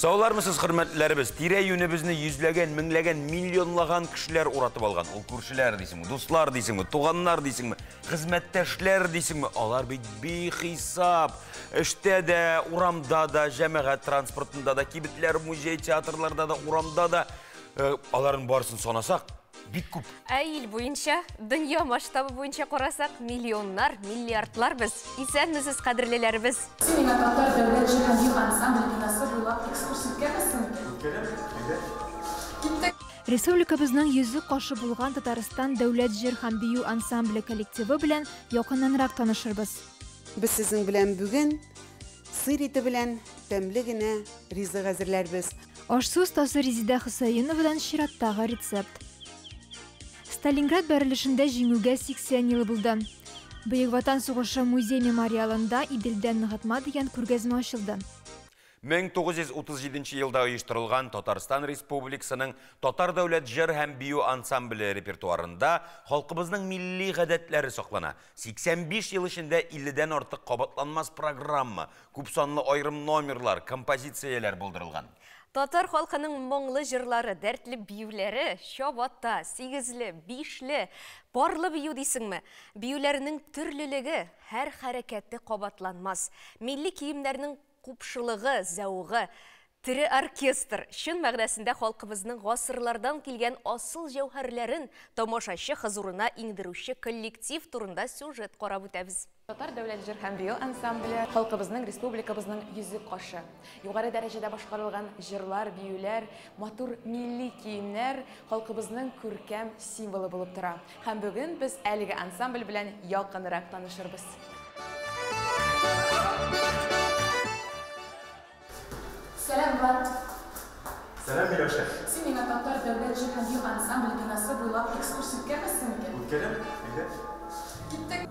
Саулармысыз, хөрмәтләребез, тирә-юнебезне йөзләгән, меңләгән, миллионлаган кешеләр уратып алган. Ул күршеләр дисеңме, дуслар дисеңме, туганнар дисеңме, хезмәттәшләр дисеңме, алар бит бихисап. Эштә дә, урамда да, җәмәгать транспортында да, кибетләр, музей, театрларда да, урамда да, аларның барысын санасак, бик күп. Ә ил буенча, дөнья масштабы буенча карасак, миллионнар, миллиардлар без. Исәнмесез, кадерлеләребез. Син миңа Татар дәүләт җыр һәм бию ансамбле бинасы буйлап экскурс үткәрмәссең микән? Үткәрәм, әйдә. Киттек. Республикабызның йөзек кашы булган Татарстан дәүләт җыр һәм бию ансамбле коллективы белән якыннанрак танышырбыз. Без сезнең белән бүген сыр ите белән тәмле генә ризык әзерләрбез. Аш-су остасы Резеда Хөсәеновадан чираттагы рецепт. Сталинград бәрелешендә җиңүгә 80 ел булды. Бөек Ватан сугышы музей-мемориалында Иделдән ныгытма дигән күргәзмә ачылды. 1937 елда оештырылган Татарстан Республикасының Татар дәүләт җыр һәм бию ансамбле репертуарында халкыбызның милли гадәтләре саклана. 85 ел эчендә 50-дән артык кабатланмас программа, күпсанлы аерым номерлар, композицияләр булдырылган. Татар халкының моңлы җырлары, дәртле биюләре, чабата, сигезле, бишле, парлы бию дисеңме? Биюләрнең төрлелеге, һәр хәрәкәте кабатланмас. Милли киемнәрнең купшылыгы, зәвыгы, тере оркестр, чын мәгънәсендә халкыбызның гасырлардан килгән асыл җәүһәрләрен тамашачы хозурына иңдерүче коллектив турында сюжет карап үтәбез. Татар дәүләт җыр һәм бию ансамбле халкыбызның, республикабызның йөзек кашы. Югары дәрәҗәдә башкарылган җырлар, биюләр, матур милли киемнәр халкыбызның күркәм символы булып тора. Һәм бүген без әлеге ансамбль белән якынрак танышырбыз. Сәлам, Влад. Сәлам, Миләүшә. Син миңа Татар дәүләт җыр һәм бию ансамбле бинасы буйлап экскурс үткәрмәссең микән? Үткәрәм, әйдә. Киттек.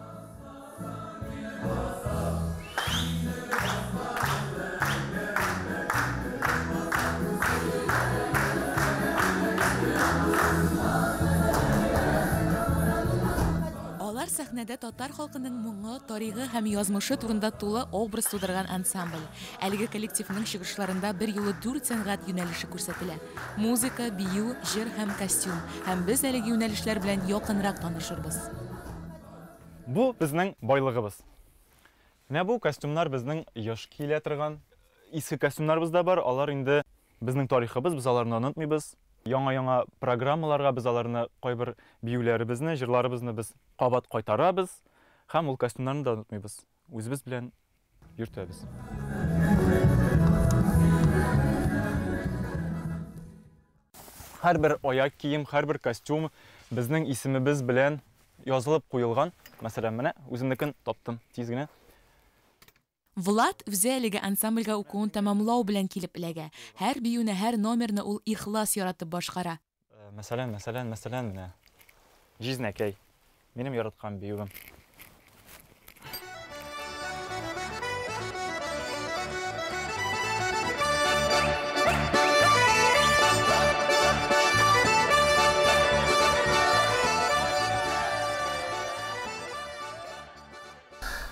Алар сәхнәдә татар халкының моңы, тарихы һәм язмышы турында тулы образ тудырган ансамбль. Әлеге коллективның чыгышларында бер юлы 4 сәнгать юнәлеше күрсәтелә. Музыка, бию, җыр һәм костюм. Һәм без әлеге юнәлешләр белән якынрак танышырбыз. Бу безнең байлыгыбыз. Менә бу костюмнар безнең еш киелә торган. Иске костюмнарыбыз да бар, алар инде безнең тарихыбыз, без аларны онытмыйбыз. Яңа-яңа программаларга без аларны кайбер биюләребезне, җырларыбызны без кабат кайтарабыз һәм ул костюмнарны да онытмыйбыз. Үзебез белән йөртәбез. Һәрбер аяк кием, һәрбер костюм безнең исемебез белән язылып куелган. Мәсәлән, менә үземнекен таптым тиз генә. Влад үзе әлеге ансамбльгә укуын тәмамлау белән килеп эләгә. Һәр биюне, һәр номерны ул ихлас яратып башкара. Мәсәлән, мәсәлән, мәсәлән, менә Җизнәкәй. Минем яраткан биюем.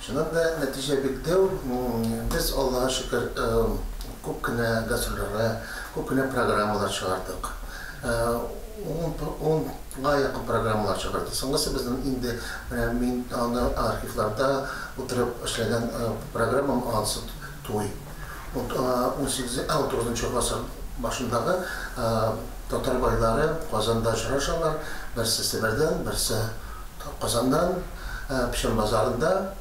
Чыннан да нәтиҗә бик дәү. Без Аллаһка шөкер күп кенә гастрольләргә, күп кенә программалар чыгардык. 10-га якын программалар чыгардык. Соңгысы безнең инде менә мин аны архивларда утырып эшләгән программам ансы туй. 19 гасыр башындагы татар байлары Казанда очрашалар. Берсе Себердән, берсе Казаннан, Печән базарында.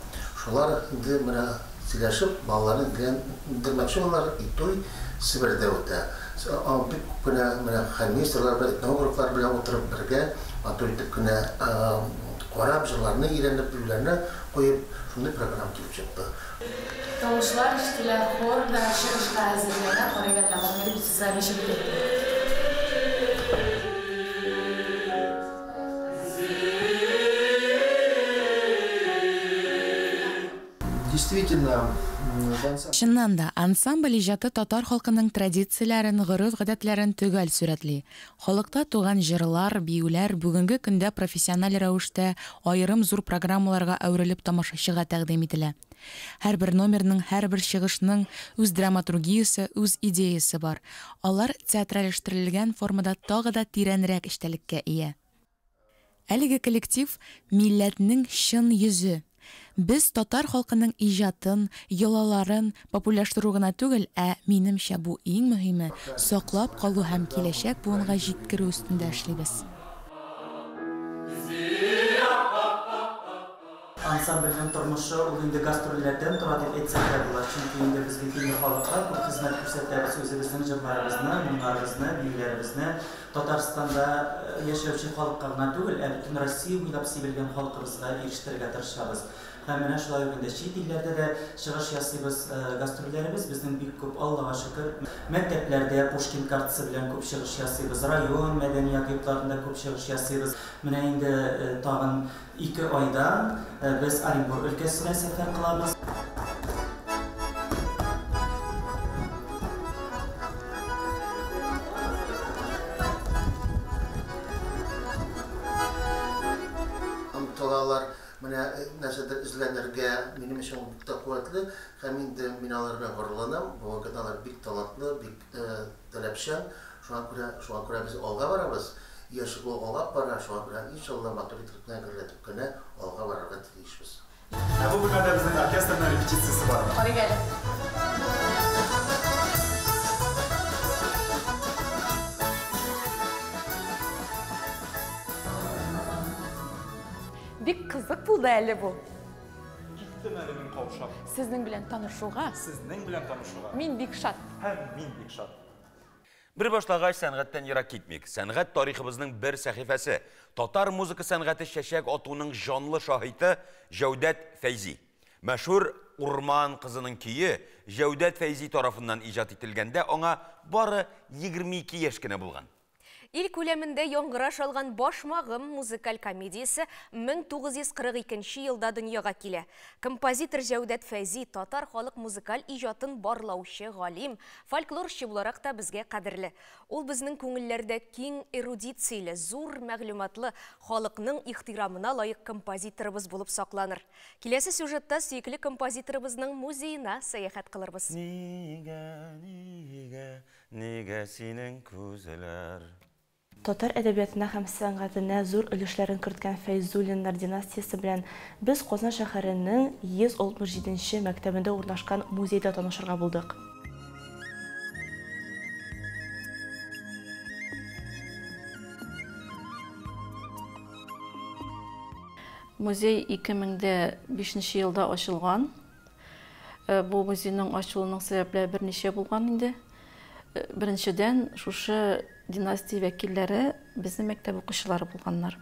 Шулар инде менә сөйләшеп, балаларын өйләндермәкче булалар, и туй Себердә үтә. Бик күп кенә менә хәнминистрлар белән, этнографлар белән утырып бергә матур итеп кенә карап, җырларны өйрәнеп, биюләрне куеп, шундый программа килеп чыкты. Тавышлар ишетелә, хор да чыгышка әзерләнә, карыйк әле аларны репетиция ничек үтә. Действительно, Чыннан да, ансамбль иҗаты татар халкының традицияләрен, гореф-гадәтләрен төгәл сурәтли. Халыкта туган җырлар, биюләр бүгенге көндә профессиональ рәвештә аерым зур программаларга әверелеп тамашачыга тәкъдим ителә. Һәрбер номерның, һәрбер чыгышның үз драматургиясе, үз идеясе бар. Алар театральләштерелгән формада тагы да тирәнрәк эчтәлеккә ия. Әлеге коллектив милләтнең чын йөзе. Без татар халкының иҗатын, йолаларын популярлаштыру гына түгел, ә, минемчә, бу иң мөһиме, саклап калу һәм киләчәк буынга җиткерү өстендә эшлибез. Ансамбльнең тормышы ул инде гастрольләрдән тора дип әйтсәк тә була, чөнки инде без бит инде халыкка күп хезмәт күрсәтәбез, үзебезнең җырларыбызны, моңнарыбызны, биюләребезне Татарстанда яшәүче халыкка гына түгел, ә бөтен Россия буйлап сибелгән халкыбызга ирештерергә тырышабыз. Һәм менә шулай ук инде чит илләрдә дә чыгыш ясыйбыз. Гастрольләребез безнең бик күп, Аллага шөкер. Мәктәпләрдә Пушкин картасы белән күп чыгыш ясыйбыз, район мәдәният йортларында күп чыгыш ясыйбыз. Менә инде тагын Ике айдан без Оренбур өлкәсенә сәфәр кылабыз. Омтылалар, менә нәрсәдер эзләнергә, минем өчен ул бик тә куәтле, һәм инде мин алар белән горурланам, бүгенге көндә алар бик талантлы, бик таләпчән, шуңа күрә, шуңа күрә без алга барабыз. Яшь ул алга бара, шуңа күрә, иншалла, матур итеп кенә, гөрләтеп кенә алга барырга тиешбез. Ә бу бүлмәдә безнең оркестрның репетициясе бара. Карыйк әле. Бик кызык булды әле бу. Киттем әле мин каушап. Сезнең белән танышуга. Сезнең белән танышуга. Мин бик шат. Һәм мин бик шат. Бер башлагач, сәнгатьтән ерак китмик. Сәнгать тарихыбызның бер сәхифәсе. Татар музыка сәнгате чәчәк атуының җанлы шаһиты Җәүдәт Фәйзи. Мәшһүр Урман кызының көе Җәүдәт Фәйзи тарафыннан иҗат ителгәндә аңа бары 22 яшь кенә булган. Ил күләмендә яңгыраш алган Башмагым музыкаль комедиясе 1942 елда дөньяга килә. Композитор Җәүдәт Фәйзи татар халык музыкаль иҗатын барлаучы галим, фольклорчы буларак та безгә кадерле. Ул безнең күңелләрдә киң эрудицияле, зур мәгълүматлы, халыкның ихтирамына лаек композиторыбыз булып сакланыр. Киләсе сюжетта сөекле композиторыбызның музеена сәяхәт кылырбыз. Нигә, нигә, нигә синең күзләр? Татар әдәбиятына һәм сәнгатенә зур өлешләрен керткән Фәйзуллиннар династиясе белән без Казан шәһәренең 167 нче мәктәбендә урнашкан музейда танышырга булдык. Музей 2005 нче елда ачылган. Бу музейның ачылуының сәбәпләре берничә булган инде. Беренчедән, шушы династия вәкилләре безнең мәктәп укучылары булганнар.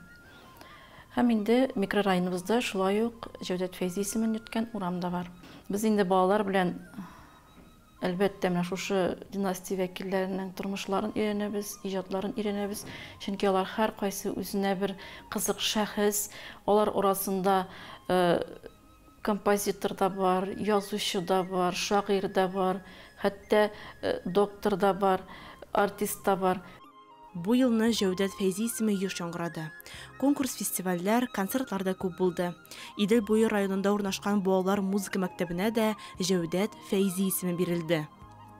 Һәм инде микрорайоныбызда шулай ук Җәүдәт Фәйзи исемен йөрткән урам да бар. Без инде балалар белән, әлбәттә, менә шушы династия вәкилләренең тормышларын өйрәнәбез, иҗатларын өйрәнәбез. Чөнки алар һәркайсы үзенә бер кызык шәхес. Алар арасында композитор да бар, язучы да бар, шагыйрь дә бар, хәтта доктор да бар, артист та бар. Бу елны Җәүдәт Фәйзи исеме еш яңгырады. Конкурс-фестивальләр, концертлар да күп булды. Идел буе районында урнашкан балалар музыка мәктәбенә дә Җәүдәт Фәйзи исеме бирелде.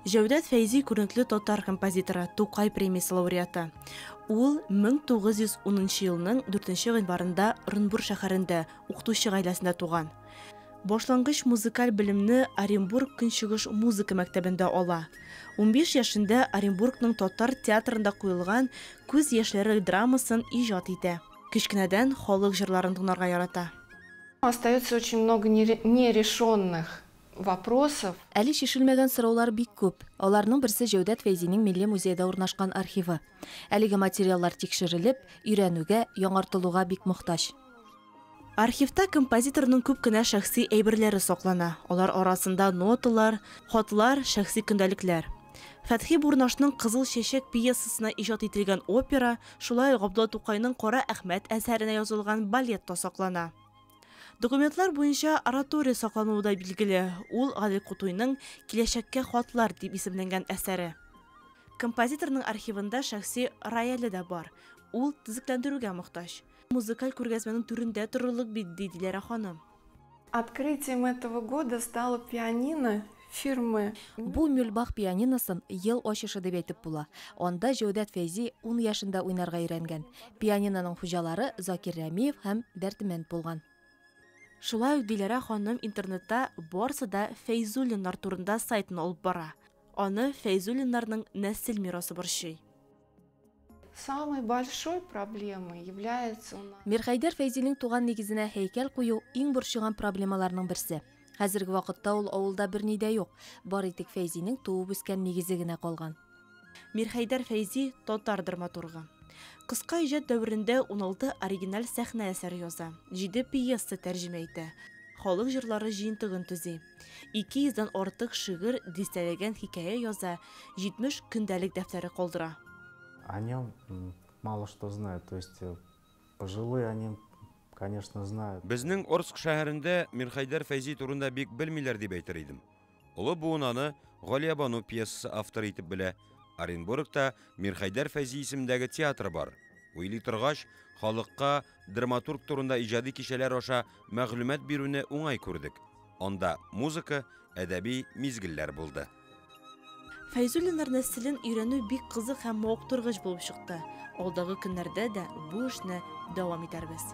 Җәүдәт Фәйзи күренекле татар композиторы, Тукай премиясе лауреаты. Ул 1910 елның 4 гыйнварында Орынбур шәһәрендә укытучы гаиләсендә туган. Башлангыч музыкаль белемне Оренбург Көнчыгыш музыка мәктәбендә ала. 15 яшендә Оренбургның татар театрында куелган Күз яшьләре драмасын иҗат итә. Кечкенәдән халык җырларын тыңларга ярата. Остается очень много нерешенных вопросов. Әле чишелмәгән сораулар бик күп. Аларның берсе Җәүдәт Фәйзинең Милли музейда урнашкан архивы. Әлеге материаллар тикшерелеп, өйрәнүгә, яңартылуга бик мохтаҗ. Архивта композиторның күп кенә шәхси әйберләре саклана. Алар арасында ноталар, хатлар, шәхси көндәлекләр. Фәтхи Бурнашның Кызыл чәчәк пьесасына иҗат ителгән опера, шулай ук Габдулла Тукайның Кара Әхмәт әсәренә язылган балет та саклана. Документлар буенча оратория саклануы да билгеле. Ул Гадел Кутуйның Киләчәккә хатлар дип исемләнгән әсәре. Композиторның архивында шәхси рояле дә бар. Ул төзекләндерүгә мохтаҗ. Музыкаль күргәзмәнең түрендә торырлык бит, ди Диләрә ханым. Открытием этого года стало пианино фирмы. Бу Мюльбах пианиносын ел ачышы дип әйтеп була. Анда Җәүдәт Фәйзи ун яшендә уйнарга өйрәнгән. Пианиноның хуҗалары Закир Рәмиев һәм Дәрдемәнд булган. Шулай ук Диләрә ханым интернетта Барсы да Фәйзуллиннар турында сайтын алып бара. Аны Фәйзуллиннарның нәсел мирасы борчый. Самой большой проблемой является у нас. Мирхәйдәр Фәйзинең туган нигезенә һәйкәл кую иң борчыган проблемаларның берсе. Хәзерге вакытта ул авылда берни дә юк. Бары тик Фәйзинең туып үскән нигезе генә калган. Мирхәйдәр Фәйзи татар драматургы. Кыска иҗат дәверендә 16 оригиналь сәхнә әсәре яза, 7 пьеса тәрҗемә итә, халык җырлары җыентыгын төзи. 200 дән артык шигырь, дистәләгән хикәя яза, 70 көндәлек дәфтәре калдыра. О нем мало что знают, то есть пожилые о нем, конечно, знают. Безнең Орск шәһәрендә Мирхәйдәр Фәйзи турында бик белмиләр дип әйтер идем. Олы буын аны Галиябану пьесасы авторы итеп белә. Оренбургта Мирхәйдәр Фәйзи исемендәге театр бар. Уйлый торгач, халыкка драматург турында иҗади кичәләр аша мәгълүмат бирүне уңай күрдек. Анда музыка, әдәби мизгелләр булды. Фәйзуллиннар нәселен өйрәнү бик кызык һәм мавыктыргыч булып чыкты. Алдагы көннәрдә дә бу эшне дәвам итәрбез.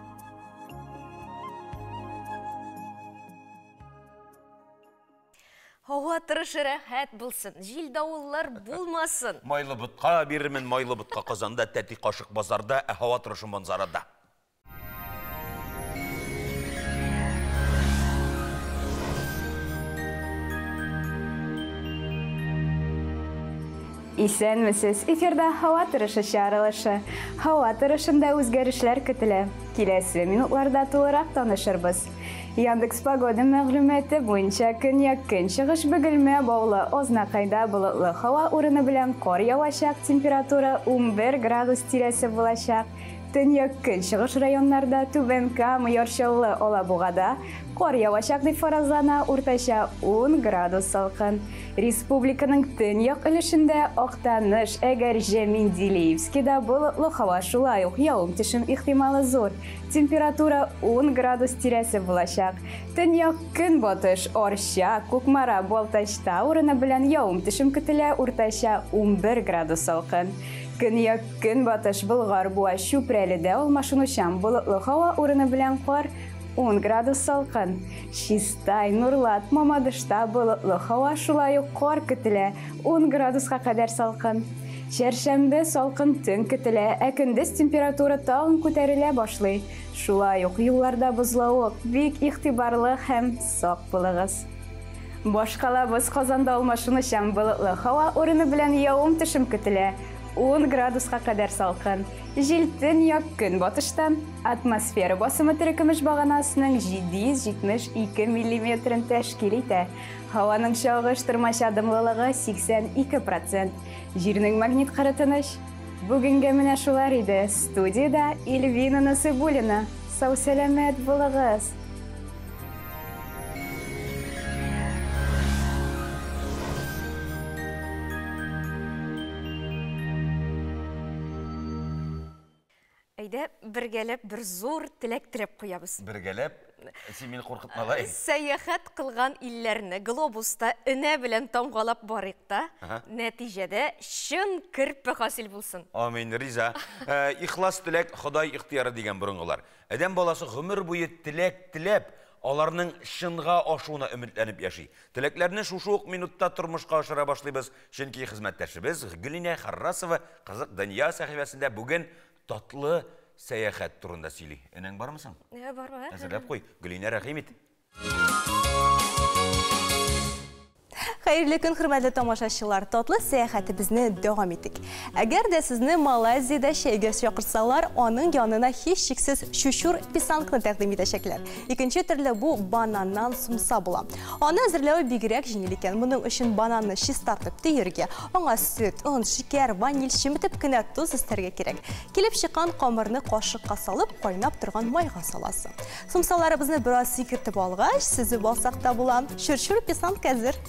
Һава торышы рәхәт булсын, җил-давыллар булмасын. Майлы ботка бирермен, майлы ботка казанда, тәти кашык базарда, ә һава торышы манзарада. Исәнмесез, эфирда һава торышы чыгарылышы. Һава торышында үзгәрешләр көтелә. Киләсе минутларда тулырак танышырбыз. Яндекс Погода мәгълүматы буенча көньяк-көнчыгыш Бөгелмә, Баулы, Азнакайда болытлы һава урыны белән кар явачак, температура 11 градус тирәсе булачак. Төньяк-көнчыгыш районнарда Түбән Кама, Яр Чаллы, Алабугада кар явачак дип фаразлана, уртача 10 градус салкын. Республиканың төньяк өлешендә Актаныш, Әгерҗе, Менделеевскида болытлы һава, шулай ук явым-төшем ихтималы зур. Температура 10 градус тирәсе булачак. Төньяк-көнбатыш, Арча, Кукмара, Балтачта урыны белән явым-төшем көтелә, уртача 11 градус салкын. Көньяк-көнбатыш Болгар, Буа, Чүпрәледә алмашынучан болытлы һава урыны белән кар 10 градус салкын. Чистай, Нурлат, Мамадышта болытлы һава, шулай ук кар көтелә, 10 градуска кадәр салкын. Чәршәмбе салкын төн көтелә, ә көндез температура тагын күтәрелә башлый. Шулай ук юлларда бозлавык, бик игътибарлы һәм сак булыгыз. Башкалабыз Казанда алмашынучан болытлы һава урыны белән явым-төшем көтелә. 10 градуска кадәр салкын. Җил төньяк-көнбатыштан, атмосфера басымы терекөмеш баганасының 772 миллиметрын тәшкил итә. Һаваның чагыштырмача дымлылыгы 82 процент. Җирнең магнит кыры тыныч. Бүгенгә менә шулар иде. Студиядә Эльвина Насыйбуллина. Сау-сәламәт булыгыз! Әйдә, бергәләп бер зур теләк теләп куябыз. Бергәләп? Син мине куркытмалай. Сәяхәт кылган илләрне глобуста энә белән тамгалап барыйк та, нәтиҗәдә чын керпе хасил булсын. Амин, риза. Ихлас теләк Ходай ихтыяры дигән борынгылар. Адәм баласы гомер буе теләк теләп, аларның чынга ашуына өметләнеп яши. Теләкләрне шушы ук минутта тормышка ашыра башлыйбыз, чөнки хезмәттәшебез Гөлинә Харрасова Кызык дөнья сәхифәсендә бүген татлы сәяхәт турында сөйли. Энәң бармы соң? Бар, бар. Әзерләп куй. Гөлинә, рәхим ит. Хәерле көн, хөрмәтле тамашачылар. Татлы сәяхәтебезне дәвам итик. Әгәр дә сезне Малайзиядә чәйгә чакырсалар, аның янына һичшиксез чучур писангны тәкъдим итәчәкләр. Икенче төрле бу бананнан сумса була. Аны әзерләве бигрәк җиңел икән. Моның өчен бананны чистартып төерергә, аңа сөт, он, шикәр, ваниль чеметеп кенә тоз өстәргә кирәк. Килеп чыккан камырны кашыкка салып, кайнап торган майга саласың. Сумсаларыбызны бераз сикертеп алгач, сөзеп алсак та була. Чур-чур писанг әзер.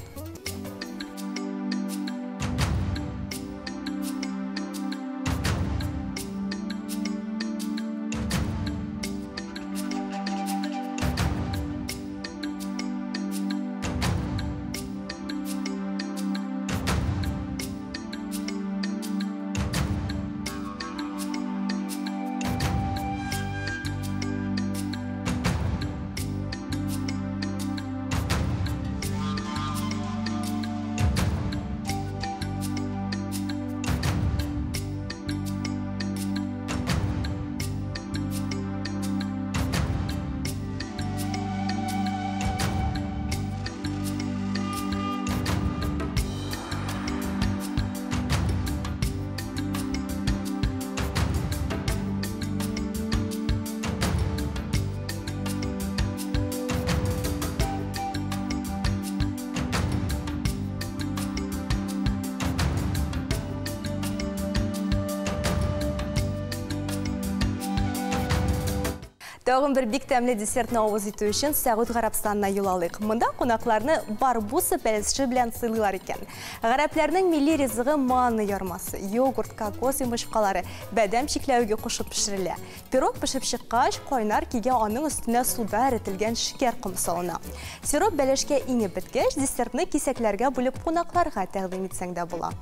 Тагын бер бик тәмле десертны авыз итү өчен Сәгуд Гарәбстанына юл алыйк. Монда кунакларны барбуса пәлеше белән сыйлыйлар икән. Гарәпләрнең милли ризыгы манны ярмасы, йогурт, кокос йомычкалары, бадәм чикләвеге кушып пешерелә. Пирог пешеп чыккач, кайнар кигә аның өстенә суда эретелгән шикәр комы салына. Сироп бәлешкә иңеп беткәч, десертны кисәкләргә бүлеп кунакларга тәкъдим итсәң дә була.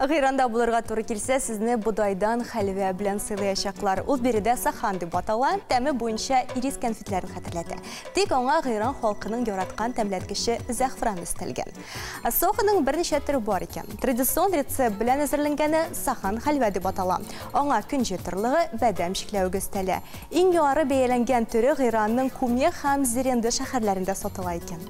Гыйранда булырга туры килсә, сезне бодайдан хәлвә белән сыйлаячаклар. Ул биредә сахан дип атала, тәме буенча ирис кәнфитләрен хәтерләтә. Тик аңа Гыйран халкының яраткан тәмләткече зәгъфран өстәлгән. Соханың берничә төре бар икән. Традицион рецепт белән әзерләнгәне сахан хәлвә дип атала. Аңа көнҗе торлыгы, бадәм чикләвеге өстәлә. Иң югары бәяләнгән төре Гыйранның Кумье һәм Зеренде шәһәрләрендә сатыла икән.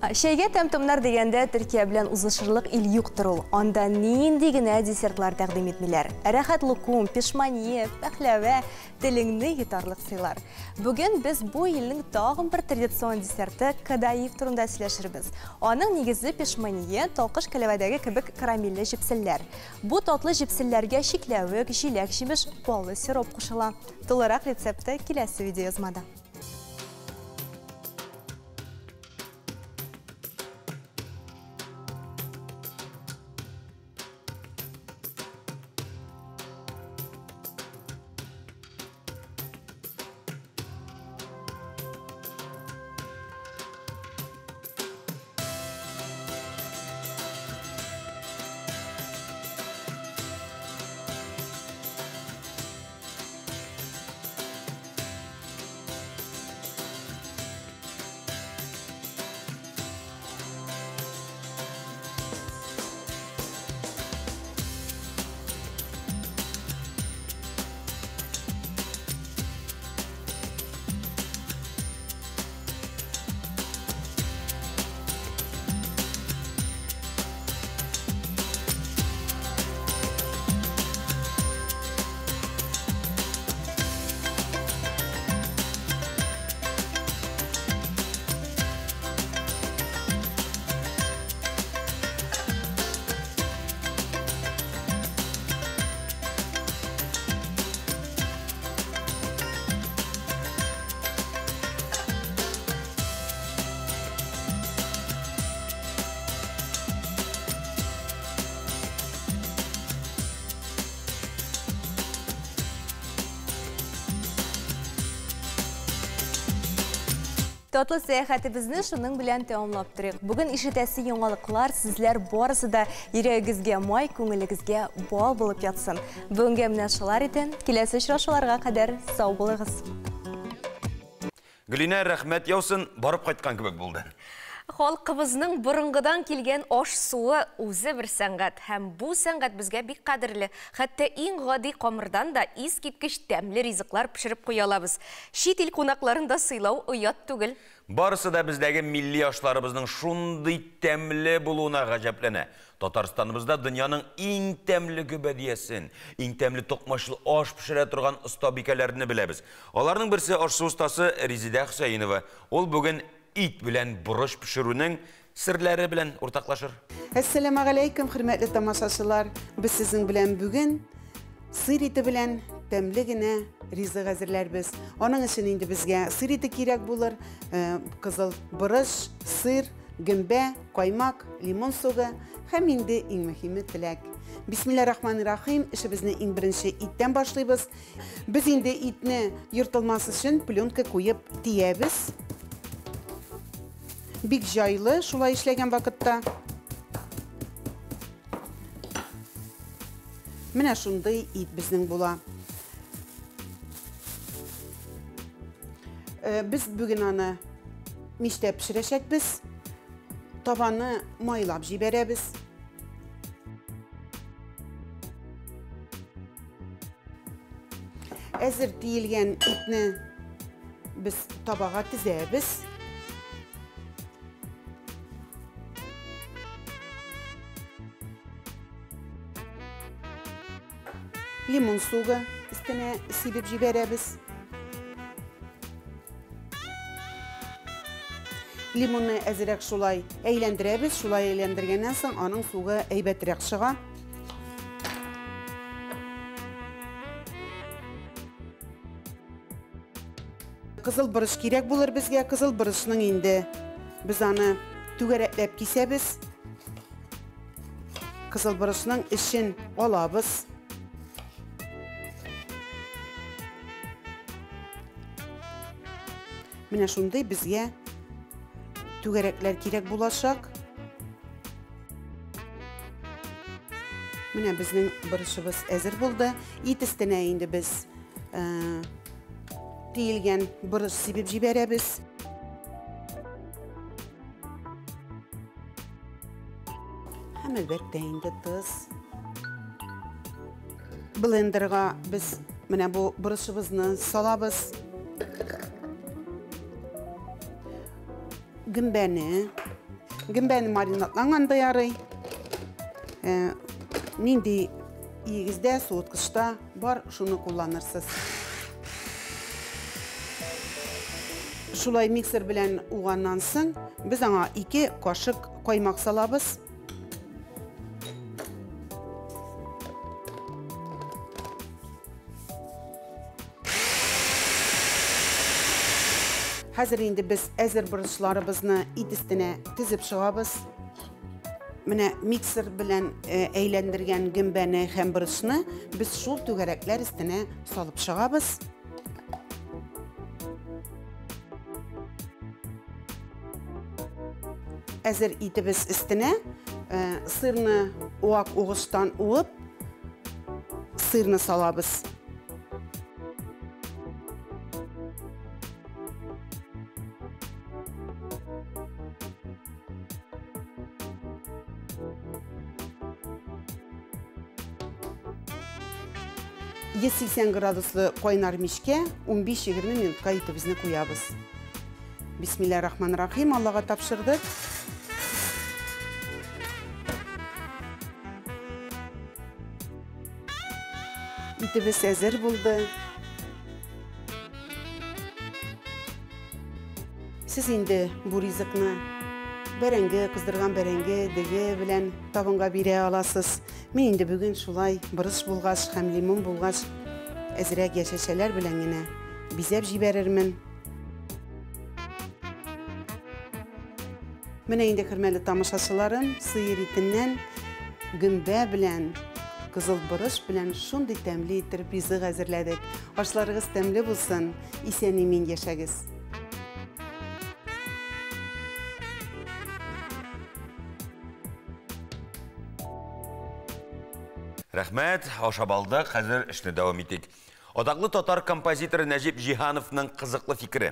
Чәйгә тәм-томнар дигәндә Төркия белән узышырлык ил юктыр ул. Анда нинди генә десертлар тәкъдим итмиләр. Рәхәт лукум, пешмание, пәхләвә, телеңне йотарлык сыйлар. Бүген без бу илнең тагын бер традицион десерты кадаиф турында сөйләшербез. Аның нигезе пешмание, талкыш кәләвәдәге кебек карамельле җепселләр. Бу татлы җепселләргә чикләвек, җиләк-җимеш, баллы сироп кушыла. Тулырак рецепты киләсе видеоязмада. Татлы сәяхәтебезне шуның белән тәмамлап торыйк. Бүген ишетәсе яңалыклар, сүзләр барысы да йөрәгегезгә май, күңелегезгә бал булып ятсын. Бүгенгә менә шулар иде. Киләсе очрашуларга кадәр сау булыгыз. Гөлинә, рәхмәт яусын, барып кайткан кебек булды. Халкыбызның борынгыдан килгән аш-суы үзе бер сәнгать, һәм бу сәнгать безгә бик кадерле. Хәтта иң гади камырдан да искиткеч тәмле ризыклар пешереп куя алабыз. Чит ил кунакларын да сыйлау оят түгел. Барысы да бездәге милли ашларыбызның шундый тәмле булуына гаҗәпләнә. Татарстаныбызда дөньяның иң тәмле гөбәдиясен, иң тәмле токмачлы аш пешерә торган остабикәләрне беләбез. Аларның берсе аш-су остасы Резидә Хөсәенова. Ул бүген ит белән борыч пешерүнең серләре белән уртаклашыр. Әссәламегаләйкүм, хөрмәтле тамашачылар. Без сезнең белән бүген сыр ите белән тәмле генә ризык әзерләрбез. Аның өчен инде безгә сыр ите кирәк булыр, кызыл борыч, сыр, гөмбә, каймак, лимон согы һәм инде иң мөһиме теләк. Бисмиллахир-рахманир-рахим. Эшебезне иң беренче иттән башлыйбыз. Без инде итне ертылмас өчен пленка куеп тиябез. Бик җайлы шулай эшләгән вакытта. Менә шундый ит безнең була. Без бүген аны мичтә пешерәчәкбез. Табаны майлап җибәрәбез. Әзер тиелгән итне без табага тезәбез. Лимон сугы өстенә сибеп җибәрәбез. Лимонны әзерәк шулай әйләндерәбез. Шулай әйләндергәннән соң аның сугы әйбәтрәк чыга. Кызыл борыч кирәк булыр безгә. Кызыл борычның инде без аны түгәрәкләп кисәбез. Кызыл борычның эчен алабыз. Менә шундый безгә түгәрәкләр кирәк булачак. Менә безнең борычыбыз әзер булды. Ит өстенә инде без тиелгән борыч сибеп җибәрәбез. Һәм әлбәттә инде тоз. Блендерга без менә бу борычыбызны салабыз. Гөмбәне. Гөмбәне маринадланган да ярый. Нинди өегездә, суыткычта бар, шуны кулланырсыз. Шулай миксер белән уганнан соң без аңа 2 кашык каймак салабыз. Хәзер инде без әзер борычларыбызны ит өстенә тезеп чыгабыз. Менә миксер белән әйләндергән гөмбәне һәм борычны без шул түгәрәкләр өстенә салып чыгабыз. Әзер итебез өстенә сырны вак угычтан уып, сырны салабыз. 180 градуслы кайнар мичкә 15-20 минутка итебезне куябыз. Бисмиллахир-рахманир-рахим, Аллага тапшырдык. Итебез әзер булды. Сез инде бу ризыкны бәрәңге, кыздырган бәрәңге, дөге белән табынга бирә аласыз. Мин инде бүген шулай борыч булгач һәм лимон булгач әзрәк яшелчәләр белән генә бизәп җибәрермен. Менә инде хөрмәтле тамашачыларым, сыер итеннән гөмбә белән, кызыл борыч белән шундый тәмле итеп ризык әзерләдек. Ашларыгыз тәмле булсын, исән-имин яшәгез. Рәхмәт, ашап алдык, хәзер эшне дәвам итик. Атаклы татар композиторы Нәҗип Җиһановның кызыклы фикере.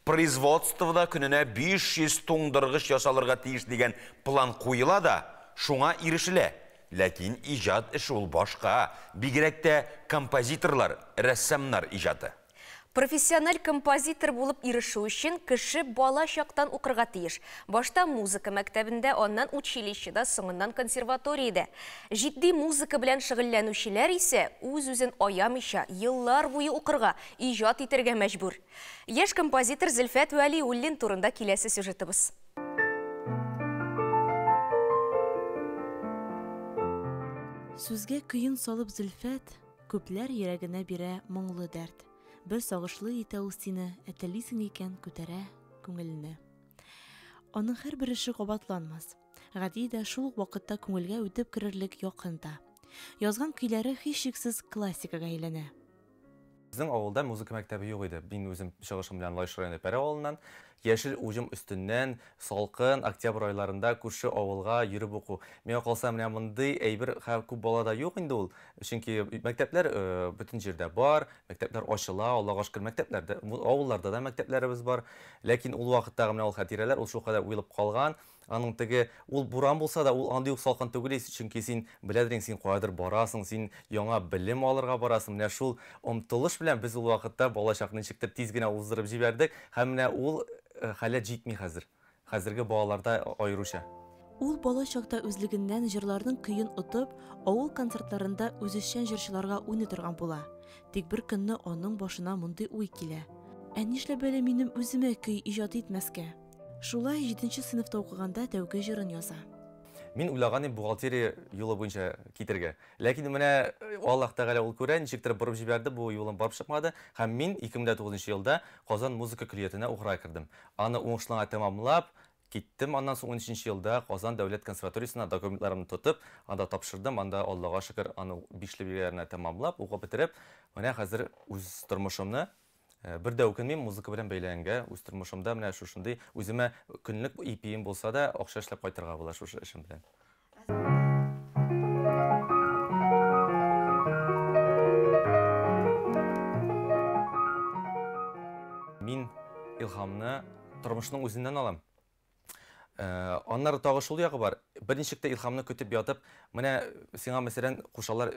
Производствода көненә 500 туңдыргыч ясалырга тиеш дигән план куела да, шуңа ирешелә. Ләкин иҗат эше ул башка, бигрәк тә композиторлар, рәссамнар иҗаты. Профессиональ композитор булып ирешү өчен кеше бала чактан укырга тиеш. Башта музыка мәктәбендә, аннан училищеда, соңыннан консерваториядә. Җитди музыка белән шөгыльләнүчеләр исә үз-үзен аямыйча еллар буе укырга, иҗат итәргә мәҗбүр. Яшь композитор Зөлфәт Вәлиуллин турында киләсе сюжетыбыз. Сүзгә көен салып Зөлфәт күпләр йөрәгенә бирә моңлы дәрт. Бер сагышлы итә ул сине, ә телисең икән, күтәрә күңелне. Аның һәрбер эше кабатланмас. Гади дә шул ук вакытта күңелгә үтеп керерлек якын да. Язган көйләре һичшиксез классикага әйләнә. Безнең авылда музыка мәктәбе юк иде. Мин үзем чыгышым белән Лаеш районы Пәрәү авылыннан. Яшел уҗым өстеннән салкын октябрь айларында күрше авылга йөреп уку. Миңа калса, менә мондый әйбер күп балада юк инде ул. Чөнки мәктәпләр бөтен җирдә бар, мәктәпләр ачыла, Аллага шөкер, мәктәпләрдә, авылларда да мәктәпләребез бар. Ләкин ул вакыттагы менә ул хатирәләр, ул шулкадәр уелып калган. Аның теге, ул буран булса да, ул андый ук салкын түгел, чөнки син беләдең, син каядыр барасың, син яңа белем алырга барасың. Менә шул омтылыш белән без ул вакытта балачакны ничектер тиз генә уздырып җибәрдек. Һәм менә ул халәт җитми хәзер. Хәзерге балаларда аеруча. Ул бала чакта үзлегеннән җырларның көен отып, авыл концертларында үзешчән җырчыларга уйный торган була. Тик бер көнне аның башына мондый уй килә. Ә нишләп әле минем үземә көй иҗат итмәскә? Шулай 7 сыйныфта укыганда тәүге җырын яза. Мин уйлаган идем бухгалтерия юлы буенча китергә. Ләкин менә Аллаһ Тәгалә ул күрә, ничектер борып җибәрде, бу юлым барып чыкмады. Һәм мин 2009 елда Казан музыка көллиятенә укырга кердем. Аны уңышлы гына тәмамлап, киттем. Аннан соң 13 елда Казан дәүләт консерваториясенә документларымны тотып, анда тапшырдым. Анда Аллаһка шөкер, аны 5 билгеләренә тәмамлап, укып бетереп, менә хәзер үз тормышымны бер дә үкенмим, музыка белән бәйләнгәнгә, үз тормышымда менә шушындый үземә көнлек ипием булса да, акча эшләп кайтырга була шушы эшем белән. Мин илһамны тормышның үзеннән алам. Аннары тагы шул ягы бар. Берничек тә илһамны көтеп ятып, менә сиңа мәсәлән кушалар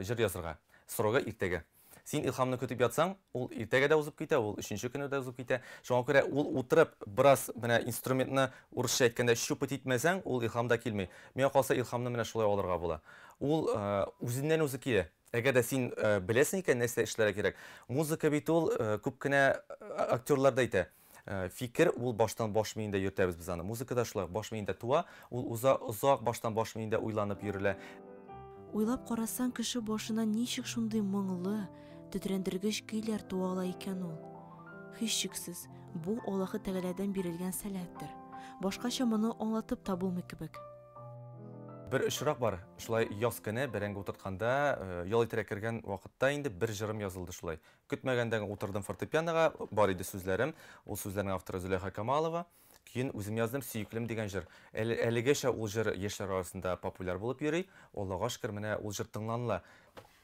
җыр язырга. Срогы иртәгә. Син илһамны көтеп ятсаң, ул иртәгә дә узып китә, ул өченче көне дә узып китә. Шуңа күрә ул утырып, бераз менә инструментны урысча әйткәндә щупать итмәсәң, ул илһам да килми. Миңа калса, илһамны менә шулай алырга була. Ул үзеннән үзе килә. Әгәр дә син беләсең икән, нәрсә эшләргә кирәк. Музыка бит ул күп кенә актерлар да әйтә. Фикер ул баштан баш миендә йөртәбез без аны. Музыка да шулай баш миендә туа, ул озак баштан баш миендә уйланып йөрелә. Уйлап карасаң, кеше башына ничек шундый моңлы, тетрәндергеч көйләр туа ала икән ул? Һичшиксез, бу Аллаһы Тәгаләдән бирелгән сәләттер. Башкача моны аңлатып та булмый кебек. Бер очрак бар. Шулай яз көне бәрәңге утыртканда, ял итәргә кергән вакытта инде бер җырым язылды шулай. Көтмәгәндә генә утырдым фортепианога, бар иде сүзләрем. Ул сүзләрнең авторы Зөләйха Камалова. Көен үзем яздым, Сөеклем дигән җыр. Әлегәчә ул җыр яшьләр арасында популяр булып йөри. Аллага шөкер, менә ул җыр тыңланыла.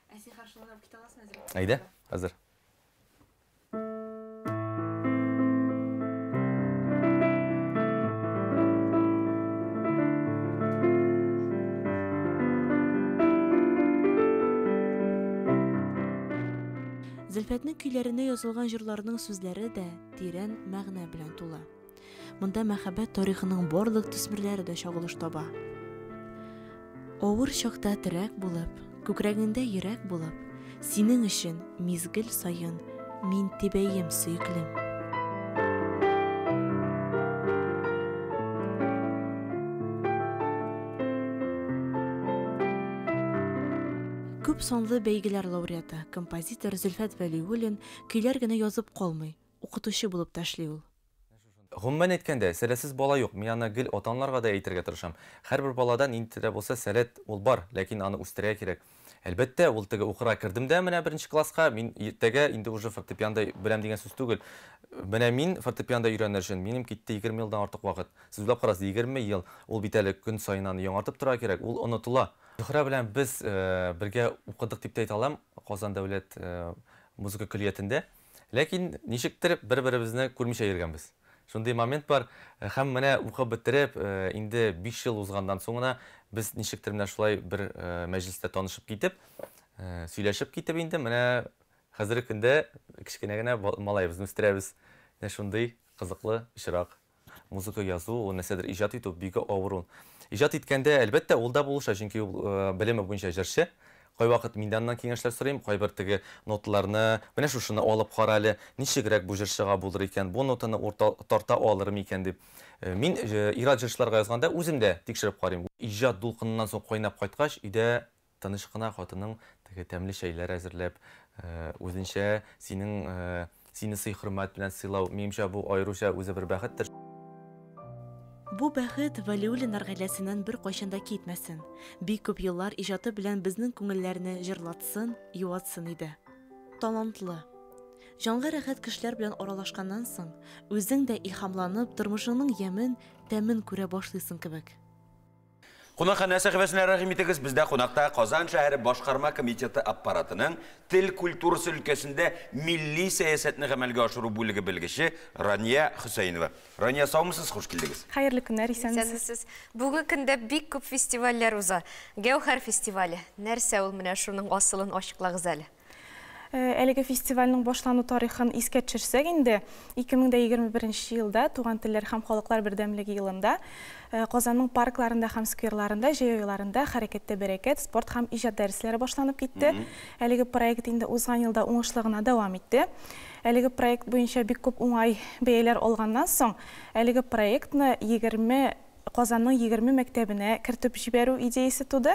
Ә син шулай китә аласың әзер? Әйдә, әзер. Зөлфәтнең көйләренә язылган җырларның сүзләре дә тирән мәгънә белән тулы. Монда мәхәббәт тарихының барлык төсмерләре дә чагылыш таба. Авыр чакта терәк булып, күкрәгеңдә йөрәк булып, синең өчен мизгел саен мин тибәем, сөеклем. Күп санлы бәйгеләр лауреаты, композитор Зөлфәт Вәлиуллин көйләр генә язып калмый, укытучы булып та эшли ул. Гомумән әйткәндә, сәләтсез бала юк. Мин аны гел ата-аналарга да әйтергә тырышам. Һәрбер балада нинди дә булса сәләт ул бар, ләкин аны үстерергә кирәк. Әлбәттә, ул теге укырга кердем дә менә беренче класска, мин иртәгә инде уже фортепиано беләм дигән сүз түгел. Менә мин фортепиано өйрәнер өчен минем китте 20 елдан артык вакыт. Сез уйлап карагыз, 20 ел. Ул бит әле көн саен аны яңартып тора кирәк, ул онытыла. Зөһрә белән без бергә укыдык дип тә әйтә алам, Казан дәүләт музыка көллиятендә. Ләкин ничектер бер-беребезне күрмичә йөргәнбез. Шундый момент бар. Һәм менә укып бетереп, инде 5 ел узганнан соң гына без ничектер менә шулай бер мәҗлестә танышып китеп, сөйләшеп китеп инде менә хәзерге көндә кечкенә генә малаебызны үстерәбез. Менә шундый кызыклы очрак. Музыка язу, ул нәрсәдер иҗат итү бик авыр ул. Иҗат иткәндә, әлбәттә, ул да булыша, чөнки ул белеме буенча җырчы. Кайвакыт мин дә аннан киңәшләр сорыйм, кайбер теге ноталарны, менә шушыны алып кара әле, ничегрәк бу җырчыга булыр икән, бу нотаны тарта алыр микән дип. Мин ир-ат җырчыларга язганда үзем дә тикшереп карыйм. Иҗат дулкыныннан соң кайнап кайткач, өйдә тыныч кына хатының теге тәмле чәйләр әзерләп, үзенчә синең сине сый-хөрмәт белән сыйлау, минемчә, бу аеруча үзе бер бәхеттер. Бу бәхет Вәлиуллиннар гаиләсеннән бер кайчан да китмәсен. Бик күп еллар иҗаты белән безнең күңелләрне җырлатсын, юатсын иде. Талантлы, җанга рәхәт кешеләр белән аралашканнан соң, үзең дә илһамланып, тормышыңның ямен, тәмен күрә башлыйсың кебек. Кунакханә сәхифәсенә рәхим итегез. Бездә кунакта Казан шәһәре башкарма комитеты аппаратының тел культурасы өлкәсендә милли сәясәтне гамәлгә ашыру бүлеге белгече Рания Хөсәенова. Рания, саумысыз, хуш килдегез. Хәерле көннәр, исәнмесез. Бүгенге көндә бик күп фестивальләр уза. Гәүһәр фестивале. Нәрсә ул, менә шуның асылын ачыклагыз әле. Әлеге фестивальнең башлану тарихын искә төшерсәк инде, 2021 елда Туган телләр һәм халыклар бердәмлеге елында Казанның паркларында һәм скверларында җәй айларында Хәрәкәттә бәрәкәт спорт һәм иҗат дәресләре башланып китте. Әлеге проект инде узган елда уңышлы гына дәвам итте. Әлеге проект буенча бик күп уңай бәяләр алганнан соң, әлеге проектны 20 Казанның 20 мәктәбенә кертеп җибәрү идеясе туды.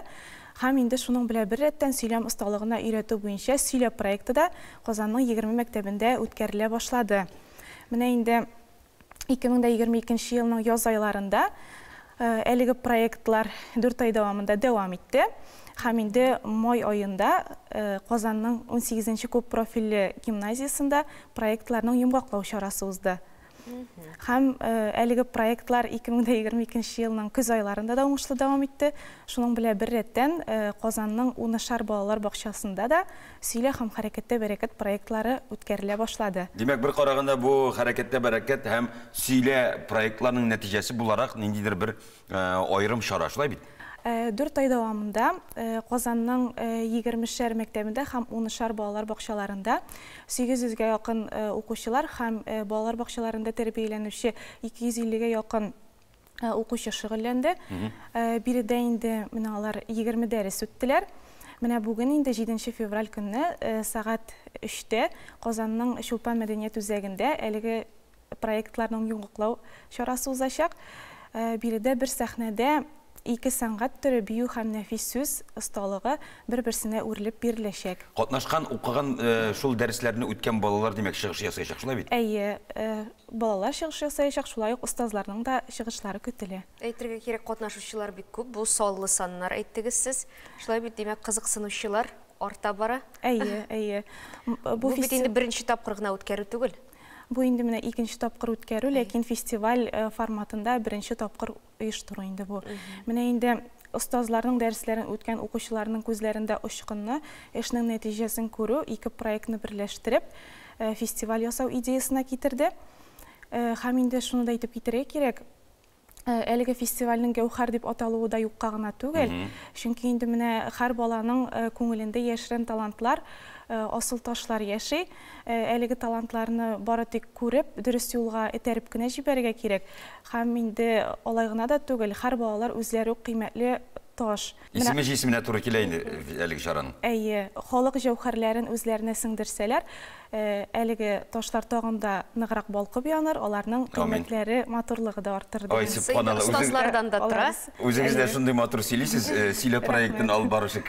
Һәм инде шуның белән бер рәттән сөйләм осталыгына өйрәтү буенча сөйләп проекты да Казанның 20 мәктәбендә үткәрелә башлады. Менә инде 2022 елның яз айларында әлеге проектлар 4 ай дәвамында дәвам итте. Һәм инде май аенда Казанның 18 күп профильле гимназиясендә проектларның йомгаклау чарасы узды. Һәм әлеге проектлар 2022 елның көз айларында да уңышлы дәвам итте. Шуның белән бер рәттән Казанның Унышар балалар бакчасында да Сөйлә һәм хәрәкәттә бәрәкәт проектлары үткәрелә башлады. Димәк, бер караганда бу хәрәкәттә бәрәкәт һәм сөйлә проектларының нәтиҗәсе буларак ниндидер бер аерым чара, шулай бит? 4 ай дәвамында Казанның 20шәр мәктәбендә һәм 10шар балалар бакчаларында 800 гә якын укучылар һәм балалар бакчаларында тәрбияләнүче 250 гә якын укучы шөгыльләнде. Биредә инде менә алар 20 дәрес үттеләр. Менә бүген инде 7 февраль көнне сәгать 3тә Казанның Чулпан мәдәният үзәгендә әлеге проектларның йомгаклау чарасы узачак. Биредә бер сәхнәдә ике сәнгать төре, бию һәм нәфис сүз осталыгы бер-берсенә үрелеп биреләчәк. Катнашкан, укыган, шул дәресләрне үткән балалар, димәк, чыгыш ясаячак, шулай бит? Әйе, балалар чыгыш ясаячак, шулай ук остазларның да чыгышлары көтелә. Әйтергә кирәк, катнашучылар бик күп, бу саллы саннар әйттегез сез. Шулай бит, димәк, кызыксынучылар арта бара. Әйе, әйе. Бу бит инде беренче тапкыр гына үткәрү түгел. Бу инде менә икенче тапкыр үткәрү, ләкин фестиваль форматында беренче тапкыр оештыру инде бу. Менә инде остазларның дәресләрен үткән укучыларның күзләрендә очкынны, эшнең нәтиҗәсен күрү, ике проектны берләштереп, фестиваль ясау идеясына китерде. Һәм инде шуны да әйтеп китәргә кирәк, әлеге фестивальнең Гәүһәр дип аталуы да юкка гына түгел. Чөнки инде менә һәр баланың күңелендә яшерен талантлар, асыл ташлар яши. Әлеге талантларны бары тик күреп, дөрес юлга этәреп кенә җибәрергә кирәк. Һәм инде алай гына да түгел, һәр балалар үзләре үк кыйммәтле таш. Исеме җисеменә туры килә инде әлеге чараның. Әйе, халык җәүһәрләрен үзләренә сеңдерсәләр, әлеге ташлар тагын да ныграк балкып яныр, аларның кыйммәтләре, матурлыгы да артыр. Ой, сөбханалла. Остазлардан да тора. Үзегез дә шундый матур сөйлисез, сөйләү проектын алып баручы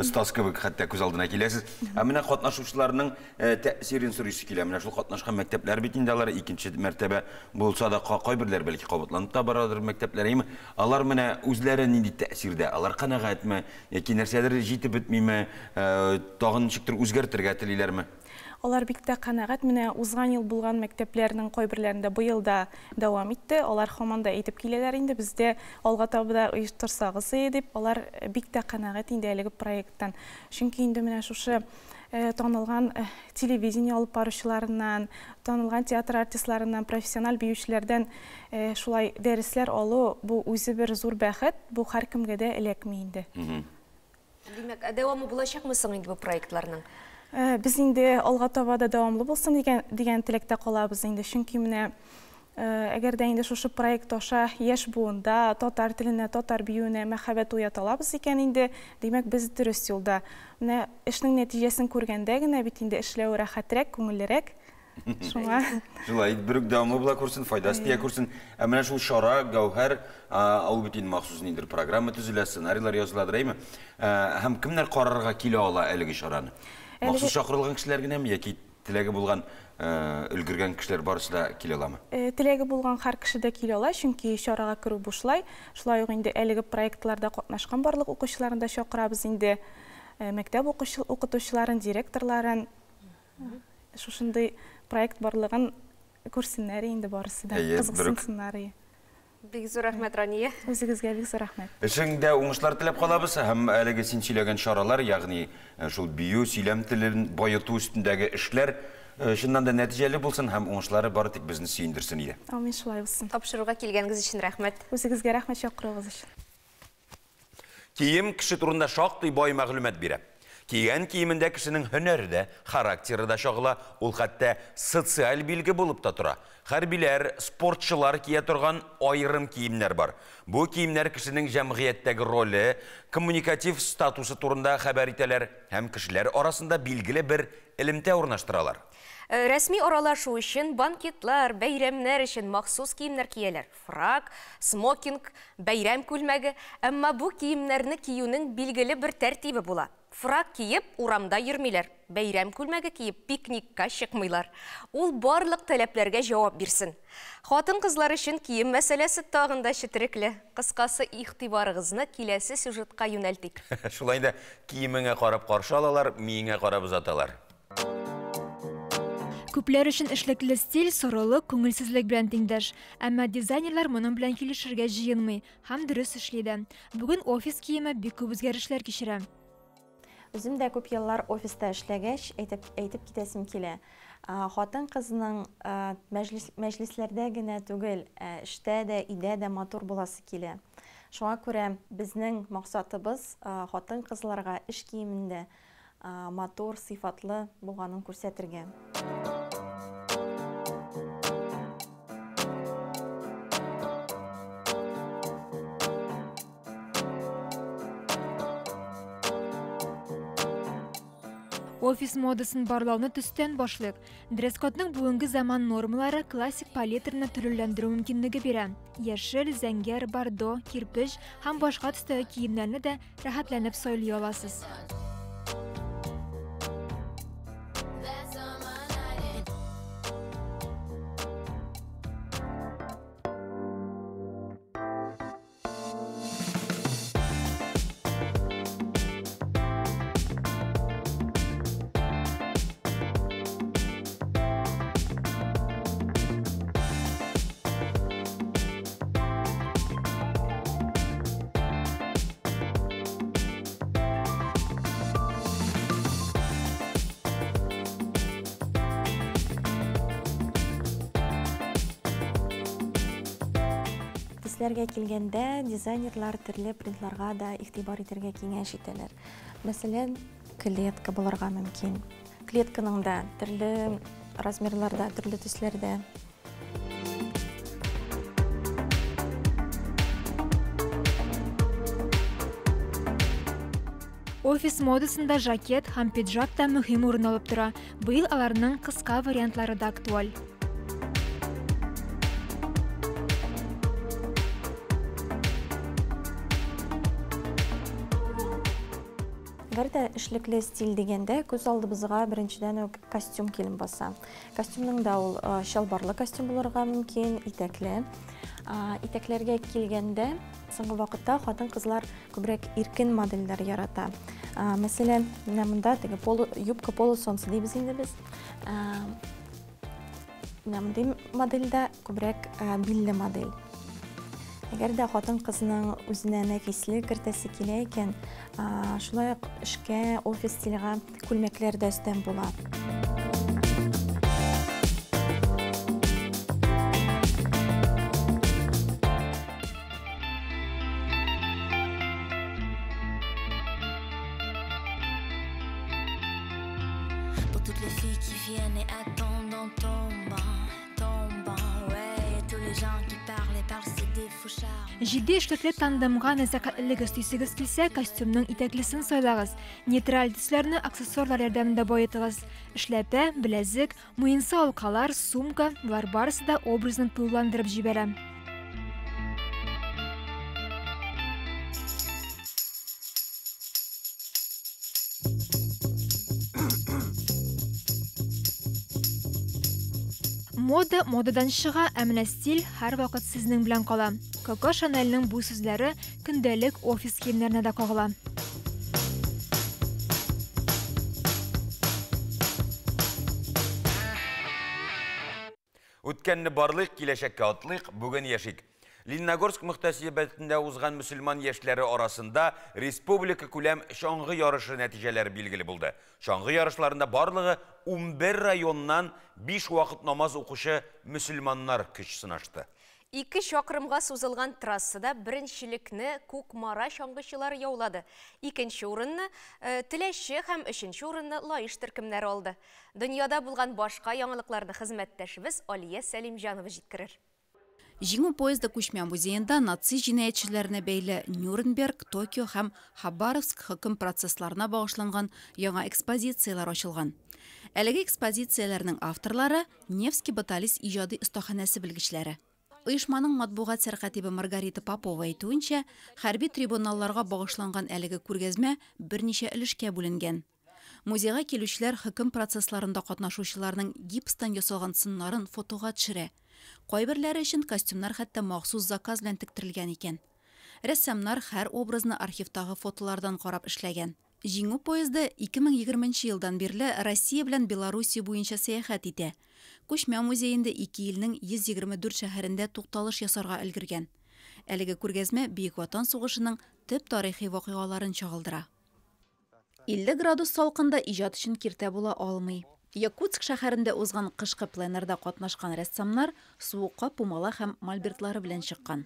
остаз кебек хәтта күз алдына киләсез. Ә менә катнашучыларның тәэсирен сорыйсы килә. Менә шул катнашкан мәктәпләр бит инде алар икенче мәртәбә булса да кайберләр бәлки кабатланып та барадыр мәктәпләр, әйеме? Алар менә үзләре нинди тәэсирдә? Алар канәгатьме яки нәрсәдер җитеп бетмиме, тагын ничектер үзгәртергә телиләрме? Алар бик тә канәгать. Менә узган ел булган мәктәпләрнең кайберләрендә быел да дәвам итте. Алар һаман да әйтеп киләләр инде, бездә алга таба да оештырсагыз дип, алар бик тә канәгать инде әлеге проекттан. Чөнки инде менә шушы танылган телевидение алып баручыларыннан, танылган театр артистларыннан, профессиональ биючеләрдән шулай дәресләр алу, бу үзе бер зур бәхет, бу һәркемгә дә эләкми инде. Димәк, дәвамы булачакмы соң инде бу проектларның? Без инде алга таба да дәвамлы булсын дигән теләктә калабыз инде. Чөнки менә әгәр дә инде шушы проект аша яшь буында татар теленә, татар биюенә мәхәббәт уята алабыз икән инде, димәк, без дөрес юлда. Менә эшнең нәтиҗәсен күргәндә генә бит инде эшләү рәхәтрәк, күңеллерәк. Шуңа. Шулай, бер үк дәвамлы була күрсен, файдасы тия күрсен. Ә менә шул чара, Гәүһәр, ул бит инде махсус ниндидер программа төзелә, сценарийлар языладыр, әйме? Һәм кемнәр карарга килә ала әлеге чараны? Махсус чакырылган кешеләр генәме яки теләге булган, өлгергән кешеләр барысы да килә аламы? Теләге булган һәр кеше дә килә ала, чөнки чарага керү бушлай. Шулай ук инде әлеге проектларда катнашкан барлык укучыларны да чакырабыз инде, мәктәп укытучыларын, директорларын. Шушындый проект барлыгын күрсеннәр инде барысы да, кызыксынсыннар. Бик зур рәхмәт, Рания. Үзегезгә бик зур рәхмәт. Эшеңдә уңышлар теләп калабыз һәм әлеге син сөйләгән чаралар, ягъни шул бию, сөйләм телен баету өстендәге эшләр чыннан да нәтиҗәле булсын һәм уңышлары бары тик безне сөендерсен иде. Амин, шулай булсын. Тапшыруга килгәнегез өчен рәхмәт. Үзегезгә рәхмәт чакыруыгыз өчен. Кием кеше турында шактый бай мәгълүмат бирә. Кигән киемендә кешенең һөнәре дә, характеры да чагыла, ул хәтта социаль билге булып та тора. Хәрбиләр, спортчылар кия торган аерым киемнәр бар. Бу киемнәр кешенең җәмгыятьтәге роле, коммуникатив статусы турында хәбәр итәләр һәм кешеләр арасында билгеле бер элемтә урнаштыралар. Рәсми аралашу өчен банкетлар, бәйрәмнәр өчен махсус киемнәр кияләр. Фрак, смокинг, бәйрәм күлмәге. Әмма бу киемнәрне киюнең билгеле бер тәртибе була. Фрак киеп урамда йөрмиләр, бәйрәм күлмәге киеп пикникка чыкмыйлар. Ул барлык таләпләргә җавап бирсен. Хатын-кызлар өчен кием мәсьәләсе тагын да четерекле. Кыскасы, игътибарыгызны киләсе сюжетка юнәлтик. Шулай да киемеңә карап каршы алалар, миеңә карап озаталар. Күпләр өчен эшлекле стиль сорылык, күңелсезлек белән тиңдәш. Әмма дизайнерлар моның белән килешергә җыенмый һәм дөрес эшли дә. Бүген офис киеме бик күп үзгәрешләр кичерә. Үзем дә күп еллар офиста эшләгәч, әйтеп китәсем килә. Хатын-кызның мәҗлесләрдә генә түгел, эштә дә, өйдә дә матур буласы килә. Шуңа күрә безнең максатыбыз хатын-кызларга эш киемендә матур, сыйфатлы булганын күрсәтергә. Офис модасын барлауны төстән башлыйк. Дресс-кодның бүгенге заман нормалары классик палитраны төрлеләндерү мөмкинлеге бирә. Яшел, зәңгәр, бордо, кирпеч һәм башка төстәге киемнәрне дә рәхәтләнеп сайлый аласыз. Төсләргә килгәндә, дизайнерлар төрле принтларга да игътибар итәргә киңәш итәләр. Мәсәлән, клетка булырга мөмкин. Клетканың да төрле размерларда, төрле төсләрдә. Офис модасында жакет һәм пиджак та мөһим урын алып тора. Быел аларның кыска вариантлары да актуаль. Әгәр дә эшлекле стиль дигәндә, күз алдыбызга беренчедән үк костюм килеп баса. Костюмның да ул чалбарлы костюм булырга мөмкин, итәкле. Итәкләргә килгәндә, соңгы вакытта хатын-кызлар күбрәк иркен модельләр ярата. Мәсәлән, менә монда теге юбка полусолнце дибез инде без. Менә мондый модельдә күбрәк билле модель. Әгәр дә хатын-кызның үзенә нәфислек кертәсе килә икән, шулай ук эшкә, офис стильгә күлмәкләр дә өстән була. Pour toutes les filles qui viennent et attendent en tombant, tombant, ouais, tous les gens qui parlent et parlent, c'est des faux charmes. Җитди эшлекле тандемга нәзакәтлелек өстисегез килсә, костюмның итәклесен сайлагыз. Нейтраль төсләрне аксессуарлар ярдәмендә баетыгыз. Эшләпә, беләзек, муенса алкалар, сумка болар барысы да образны тулыландырып җибәрә. Мода модадан чыга, ә менә стиль һәрвакыт сезнең белән кала. Коко Шанельнең бу сүзләре көндәлек офис киемнәренә дә кагыла. Үткәнне барлыйк, киләчәккә атлыйк, бүген яшик. Лениногорск мөхтәсибәтендә узган мөселман яшьләре арасында республика күләм чаңгы ярышы нәтиҗәләре билгеле булды. Чаңгы ярышларында барлыгы 11 районнан 5 вакыт намаз укучы мөселманнар көч сынашты. 2 чакрымга сузылган трассада беренчелекне Кукмара чаңгычылары яулады. Икенче урынны Теләче һәм өченче урынны Лаеш төркемнәре алды. Дөньяда булган башка яңалыкларны хезмәттәшебез Алия Сәлимҗанова җиткерер. Җиңү поезды күчмә музеенда наци җинаятьчеләренә бәйле Нюрнберг, Токио һәм Хабаровск хөкем процессларына багышланган яңа экспозицияләр ачылган. Әлеге экспозицияләрнең авторлары Невский баталист иҗади остаханәсе белгечләре. Оешманың матбугат сәркатибе Маргарита Попова әйтүенчә, хәрби трибуналларга багышланган әлеге күргәзмә берничә өлешкә бүленгән. Музейга килүчеләр хөкем процессларында катнашучыларның гипстан ясалган сыннарын фотога төшерә. Кайберләре өчен костюмнар хәтта махсус заказ белән тектерелгән икән. Рәссамнар һәр образны архивтагы фотолардан карап эшләгән. Җиңү поезды 2020 елдан бирле Россия белән Белоруссия буенча сәяхәт итә. Күчмә музеенда ике илнең 124 шәһәрендә тукталыш ясарга өлгергән. Әлеге күргәзмә Бөек Ватан сугышының төп тарихи вакыйгаларын чагылдыра. 50 градус салкында иҗат өчен киртә була алмый. Якутск шәһәрендә узган кышкы пленэрда катнашкан рәссамнар суыкка пумала һәм мольбертлары белән чыккан.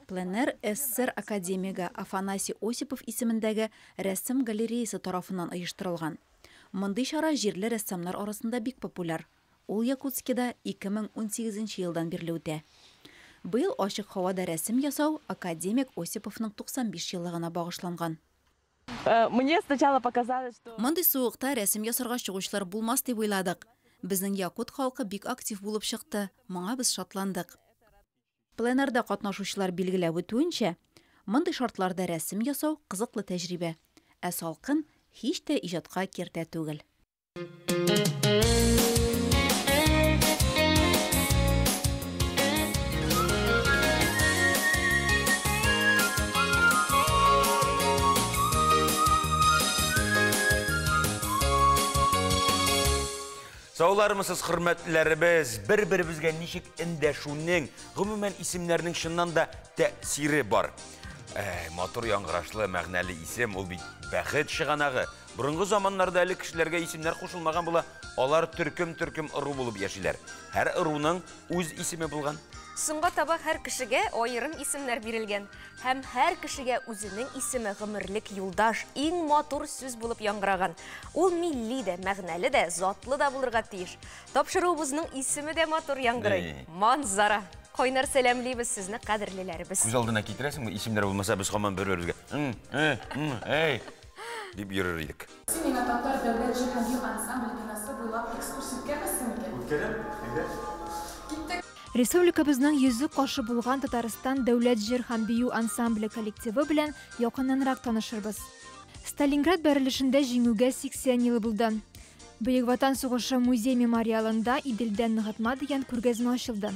Пленэр СССР академигы Афанасий Осипов исемендәге рәсем галереясы тарафыннан оештырылган. Мондый чара җирле рәссамнар арасында бик популяр. Ул Якутскида 2018 елдан бирле үтә. Быел ачык һавада рәсем ясау академик Осиповның 95 еллыгына багышланган. Мне сначала показалось, что... Мондый суыкта рәсем ясарга чыгучылар булмас дип уйладык. Безнең якут халкы бик актив булып чыкты, моңа без шатландык. Пленэрда катнашучылар билгеләп үтүенчә, мондый шартларда рәсем ясау кызыклы тәҗрибә, ә салкын һич тә иҗатка киртә түгел. Саулармысыз, хөрмәтләребез, бер-беребезгә ничек эндәшүнең, гомумән исемнәрнең чыннан да тәэсире бар. Әй, матур яңгырашлы, мәгънәле исем, ул бит бәхет чыганагы. Борынгы заманнарда әле кешеләргә исемнәр кушылмаган була, алар төркем-төркем ыру булып яшиләр. Һәр ыруның үз исеме булган. Соңга таба һәр кешегә аерым исемнәр бирелгән. Һәм һәр кешегә үзенең исеме гомерлек юлдаш, иң матур сүз булып яңгыраган. Ул милли дә, мәгънәле дә, затлы да булырга тиеш. Тапшыруыбызның исеме дә матур яңгырый. Манзара. Кайнар сәламлибез сезне, кадерлеләребез. Күз алдына китерәсеңме, исемнәр булмаса, без һаман бер-беребезгә м, э, м, эй дип йөрер идек. Син миңа Татар дәүләт җыр һәм бию ансамбле бинасы буйлап экскурс үткәрмәссең микән? Үткәрәм, әйдә. Киттек. Республикабызның йөзек кашы булган Татарстан дәүләт җыр һәм бию ансамбле коллективы белән якыннанрак танышырбыз. Сталинград бәрелешендә җиңүгә 80 елы булды. Бөек Ватан сугышы музей-мемориалында Иделдән ныгытма дигән күргәзмә ачылды.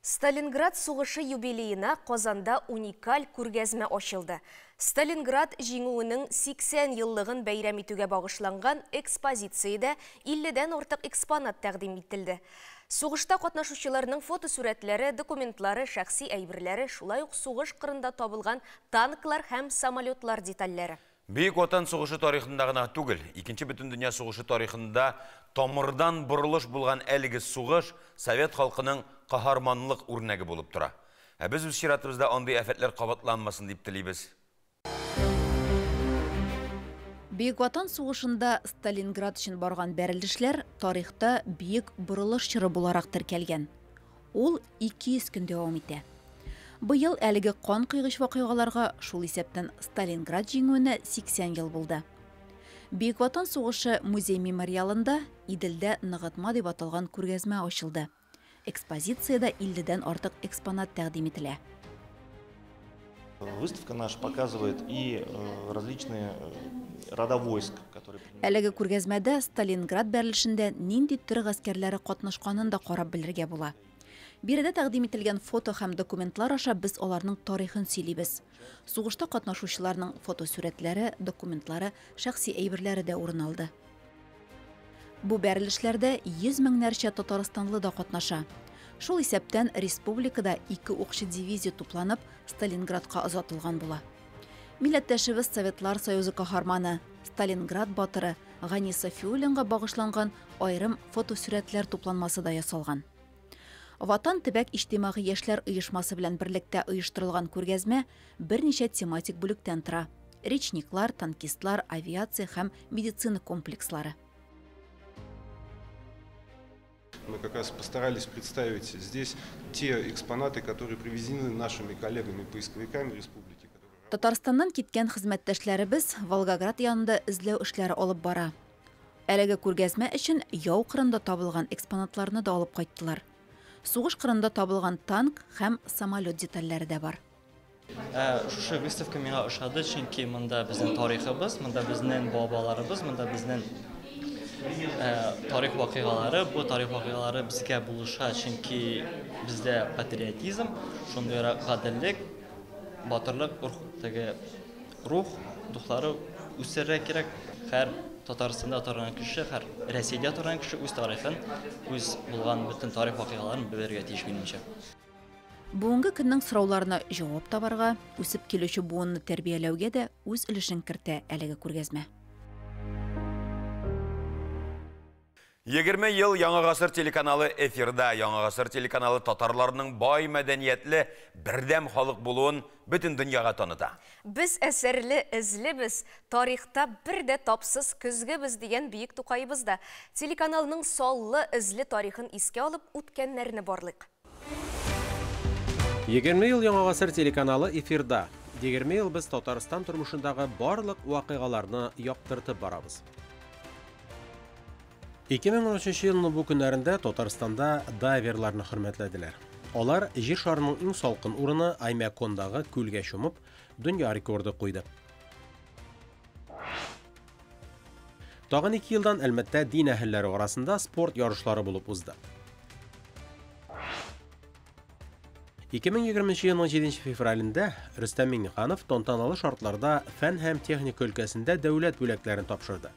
Сталинград сугышы юбилеена Казанда уникаль күргәзмә ачылды. Сталинград җиңүенең 80 еллыгын бәйрәм итүгә багышланган экспозициядә 50дән артык экспонат тәкъдим ителде. Сугышта катнашучыларның фотосурәтләре, документлары, шәхси әйберләре, шулай ук сугыш кырында табылган танклар һәм самолетлар детальләре. Бөек Ватан сугышы тарихында гына түгел, Икенче бөтендөнья сугышы тарихында тамырдан борылыш булган әлеге сугыш совет халкының каһарманлык үрнәге булып тора. Ә без үз чиратыбызда андый афәтләр кабатланмасын дип телибез. Бөек Ватан сугышында Сталинград өчен барган бәрелешләр тарихта бөек борылыш чоры буларак теркәлгән. Ул 200 көн дәвам итә. Быел әлеге кан койгыч вакыйгаларга, шул исәптән Сталинград җиңүенә 80 ел булды. Бөек Ватан сугышы музей-мемориалында Иделдә ныгытма дип аталган күргәзмә ачылды. Экспозициядә 50дән артык экспонат тәкъдим ителә. Выставка наша показывает и различные рода войск, которые Әлеге күргәзмәдә Сталинград бәрелешендә нинди төр гаскәрләре катнашканын да карап белергә була. Биредә тәкъдим ителгән фото һәм документлар аша без аларның тарихын сөйлибез. Сугышта катнашучыларның фотосурәтләре, документлары, шәхси әйберләре дә урын алды. Бу бәрелешләрдә йөз меңнәрчә татарстанлы да катнаша. Шул исәптән республикада 2 укчы дивизия тупланып Сталинградка озатылган була. Милләттәшебез Советлар Союзы каһарманы, Сталинград батыры Гани Сафиуллинга багышланган аерым фотосурәтләр тупланмасы да ясалган. Ватан төбәк иҗтимагый яшьләр оешмасы белән берлектә оештырылган күргәзмә берничә тематик бүлектән тора. Речниклар, танкистлар, авиация һәм медицина комплекслары. Мы как раз постарались представить здесь те экспонаты, которые привезены нашими коллегами-поисковиками республики. Татарстаннан киткән хезмәттәшләребез Волгоград янында эзләү эшләре алып бара. Әлеге күргәзмә өчен яу кырында табылган экспонатларны да алып кайттылар. Сугыш кырында табылган танк һәм самолет детальләре дә бар. Шушы выставка миңа ошады, чөнки монда безнең тарихыбыз, монда безнең бабаларыбыз, монда безнең тарих вакыйгалары. Бу тарих вакыйгалары безгә булыша, чөнки бездә патриотизм, шундыйрак гаделлек, батырлык, теге рух, духлары үстерергә кирәк. Һәр Татарстанда торган кеше, һәр Рәсәйдә торган кеше үз тарихын, үз булган бөтен тарих вакыйгаларын белергә тиеш минемчә. Бүгенге көннең сорауларына җавап табарга, үсеп килүче буынны тәрбияләүгә дә үз өлешен кертә әлеге күргәзмә. 20 ел Яңа Гасыр телеканалы эфирда. Яңа Гасыр телеканалы татарларның бай мәдәниятле, бердәм халык булуын бөтен дөньяга таныта. Без әсәрле эзлебез, тарихта бер дә тапсыз көзгебез дигән бөек Тукаебыз да. Телеканалның саллы эзле тарихын искә алып, үткәннәрне барлыйк. 20 ел Яңа Гасыр телеканалы эфирда. 20 ел без Татарстан тормышындагы барлык вакыйгаларны яктыртып барабыз. 2013 елның бу көннәрендә Татарстанда дайверларны хөрмәтләделәр. Алар Җир шарының иң салкын урыны Аймякондагы күлгә чумып, дөнья рекорды куйды. Тагын 2 елдан Әлмәттә дин әһелләре арасында спорт ярышлары булып узды. 2020 елның 7 февралендә Рөстәм Миңнеханов тантаналы шартларда фән һәм техника өлкәсендә дәүләт бүләкләрен тапшырды.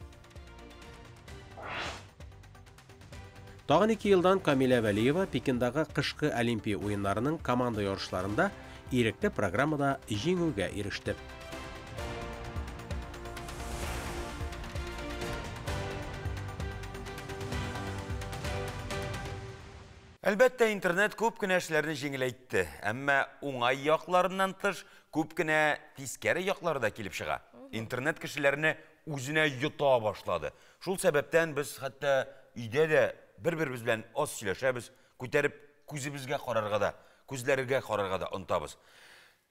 Тагын 2 елдан Камилә Вәлиева Пекиндагы кышкы Олимпия уеннарының команда ярышларында ирекле программада җиңүгә иреште. Әлбәттә, интернет күп кенә эшләрне җиңеләйтте, әмма уңай якларыннан тыш күп кенә тискәре яклары да килеп чыга. Интернет кешеләрне үзенә йота башлады. Шул сәбәптән без хәтта өйдә дә бер-беребез белән аз сөйләшәбез, күтәреп күзебезгә карарга да, күзләргә карарга да онытабыз.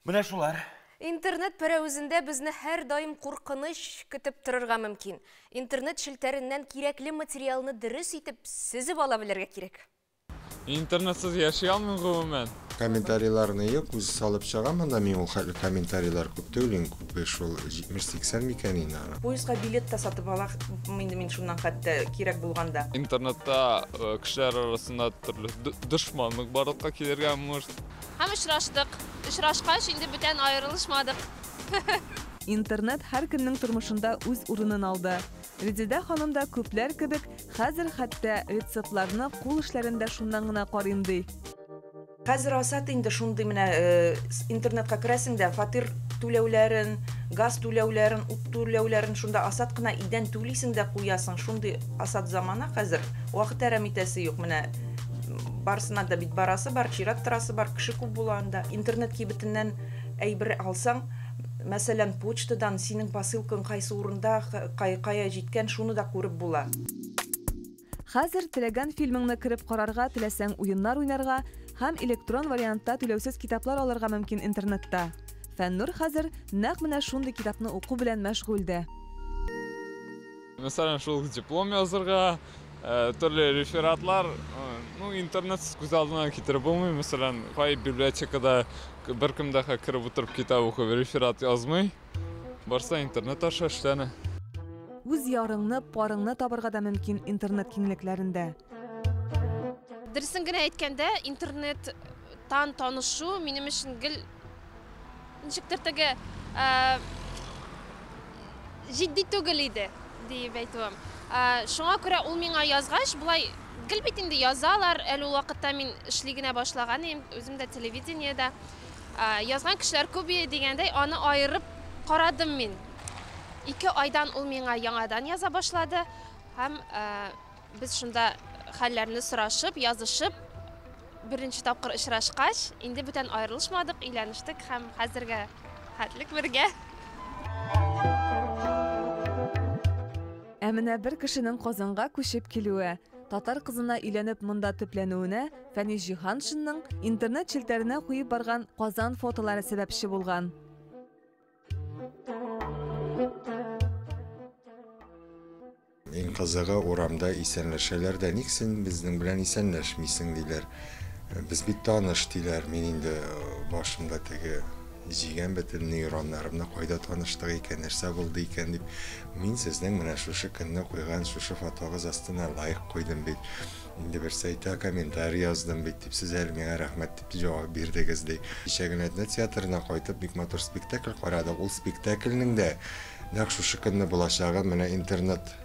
Менә шулар. Интернет пәрәвезендә безне һәрдаим куркыныч көтеп торырга мөмкин. Интернет челтәреннән кирәкле материалны дөрес итеп сөзеп ала белергә кирәк. Интернетсыз яши алмыйм гомумән. Комментарийларны юк, үзе салып чыгам анда, мин ул хәтле комментарийлар күп түгел, иң күбе шул 70-80 микән инде аны. Поездга билет та сатып ала инде мин шуннан хәтта кирәк булганда. Интернетта кешеләр арасында төрле дошманлык барлыкка килергә может. Һәм очраштык. Очрашкач инде бүтән аерылышмадык. Интернет һәркемнең тормышында үз урынын алды. Резеда ханым да күпләр кебек хәзер хәтта рецептларны кул эшләрендә шуннан гына карыйм ди. Хәзер асат инде шундый менә интернетка керәсең дә фатир түләүләрен, газ түләүләрен, ут түләүләрен шунда асат кына идән түлисең дә куясың. Шундый асат замана хәзер. Вакыт әрәм итәсе юк менә. Барысына да бит барасы бар, чират торасы бар, кеше күп була анда. Интернет кибетеннән әйбер алсаң, мәсәлән, почтадан синең посылкаң кайсы урында, кая җиткән, шуны да күреп була. Хәзер теләгән фильмыңны кереп карарга, теләсәң уеннар уйнарга һәм электрон вариантта түләүсез китаплар алырга мөмкин интернетта. Фәннур хәзер нәкъ менә шундый китапны уку белән мәшгуль дә. Мәсәлән, шул диплом язырга, төрле рефератлар, ну, интернетсыз күз алдына китереп булмый. Мәсәлән, кай библиотекада беркем дә кереп утырып китап укып реферат язмый. Барса интернет аша эшләнә. Үз ярыңны, парыңны табырга да мөмкин интернет киңлекләрендә. Дөресен генә әйткәндә, интернеттан танышу минем өчен гел ничектер теге җитди түгел иде, диеп әйтүем. Шуңа күрә ул миңа язгач, болай гел бит инде язалар, әле ул вакытта мин эшли генә башлаган идем, үзем дә телевидениедә. Язган кешеләр күп иде дигәндәй, аны аерып карадым мин. 2 айдан ул миңа яңадан яза башлады һәм без шунда хәлләрне сорашып, язышып, беренче тапкыр очрашкач, инде бүтән аерылышмадык, өйләнештек һәм хәзергә хәтлек бергә. Ә менә бер кешенең Казанга күчеп килүе, татар кызына өйләнеп монда төпләнүенә Фәнис Җиһаншинның интернет челтәренә куеп барган Казан фотолары сәбәпче булган. Иң кызыгы урамда исәнләшәләр дә, ник син безнең белән исәнләшмисең диләр. Без бит таныш диләр. Мин инде башымда теге җигән бөтен нейроннарымны кайда таныштык икән, нәрсә булды икән дип, мин сезнең менә шушы көнне куйган шушы фотогыз астына лайк куйдым бит. Инде берсе әйтә, комментарий яздым бит дип, сез әле миңа рәхмәт дип җавап бирдегез ди. Кичә генә Әтнә театрына кайтып бик матур спектакль карадык. Ул спектакльнең дә нәкъ шушы көнне булачагын менә интернет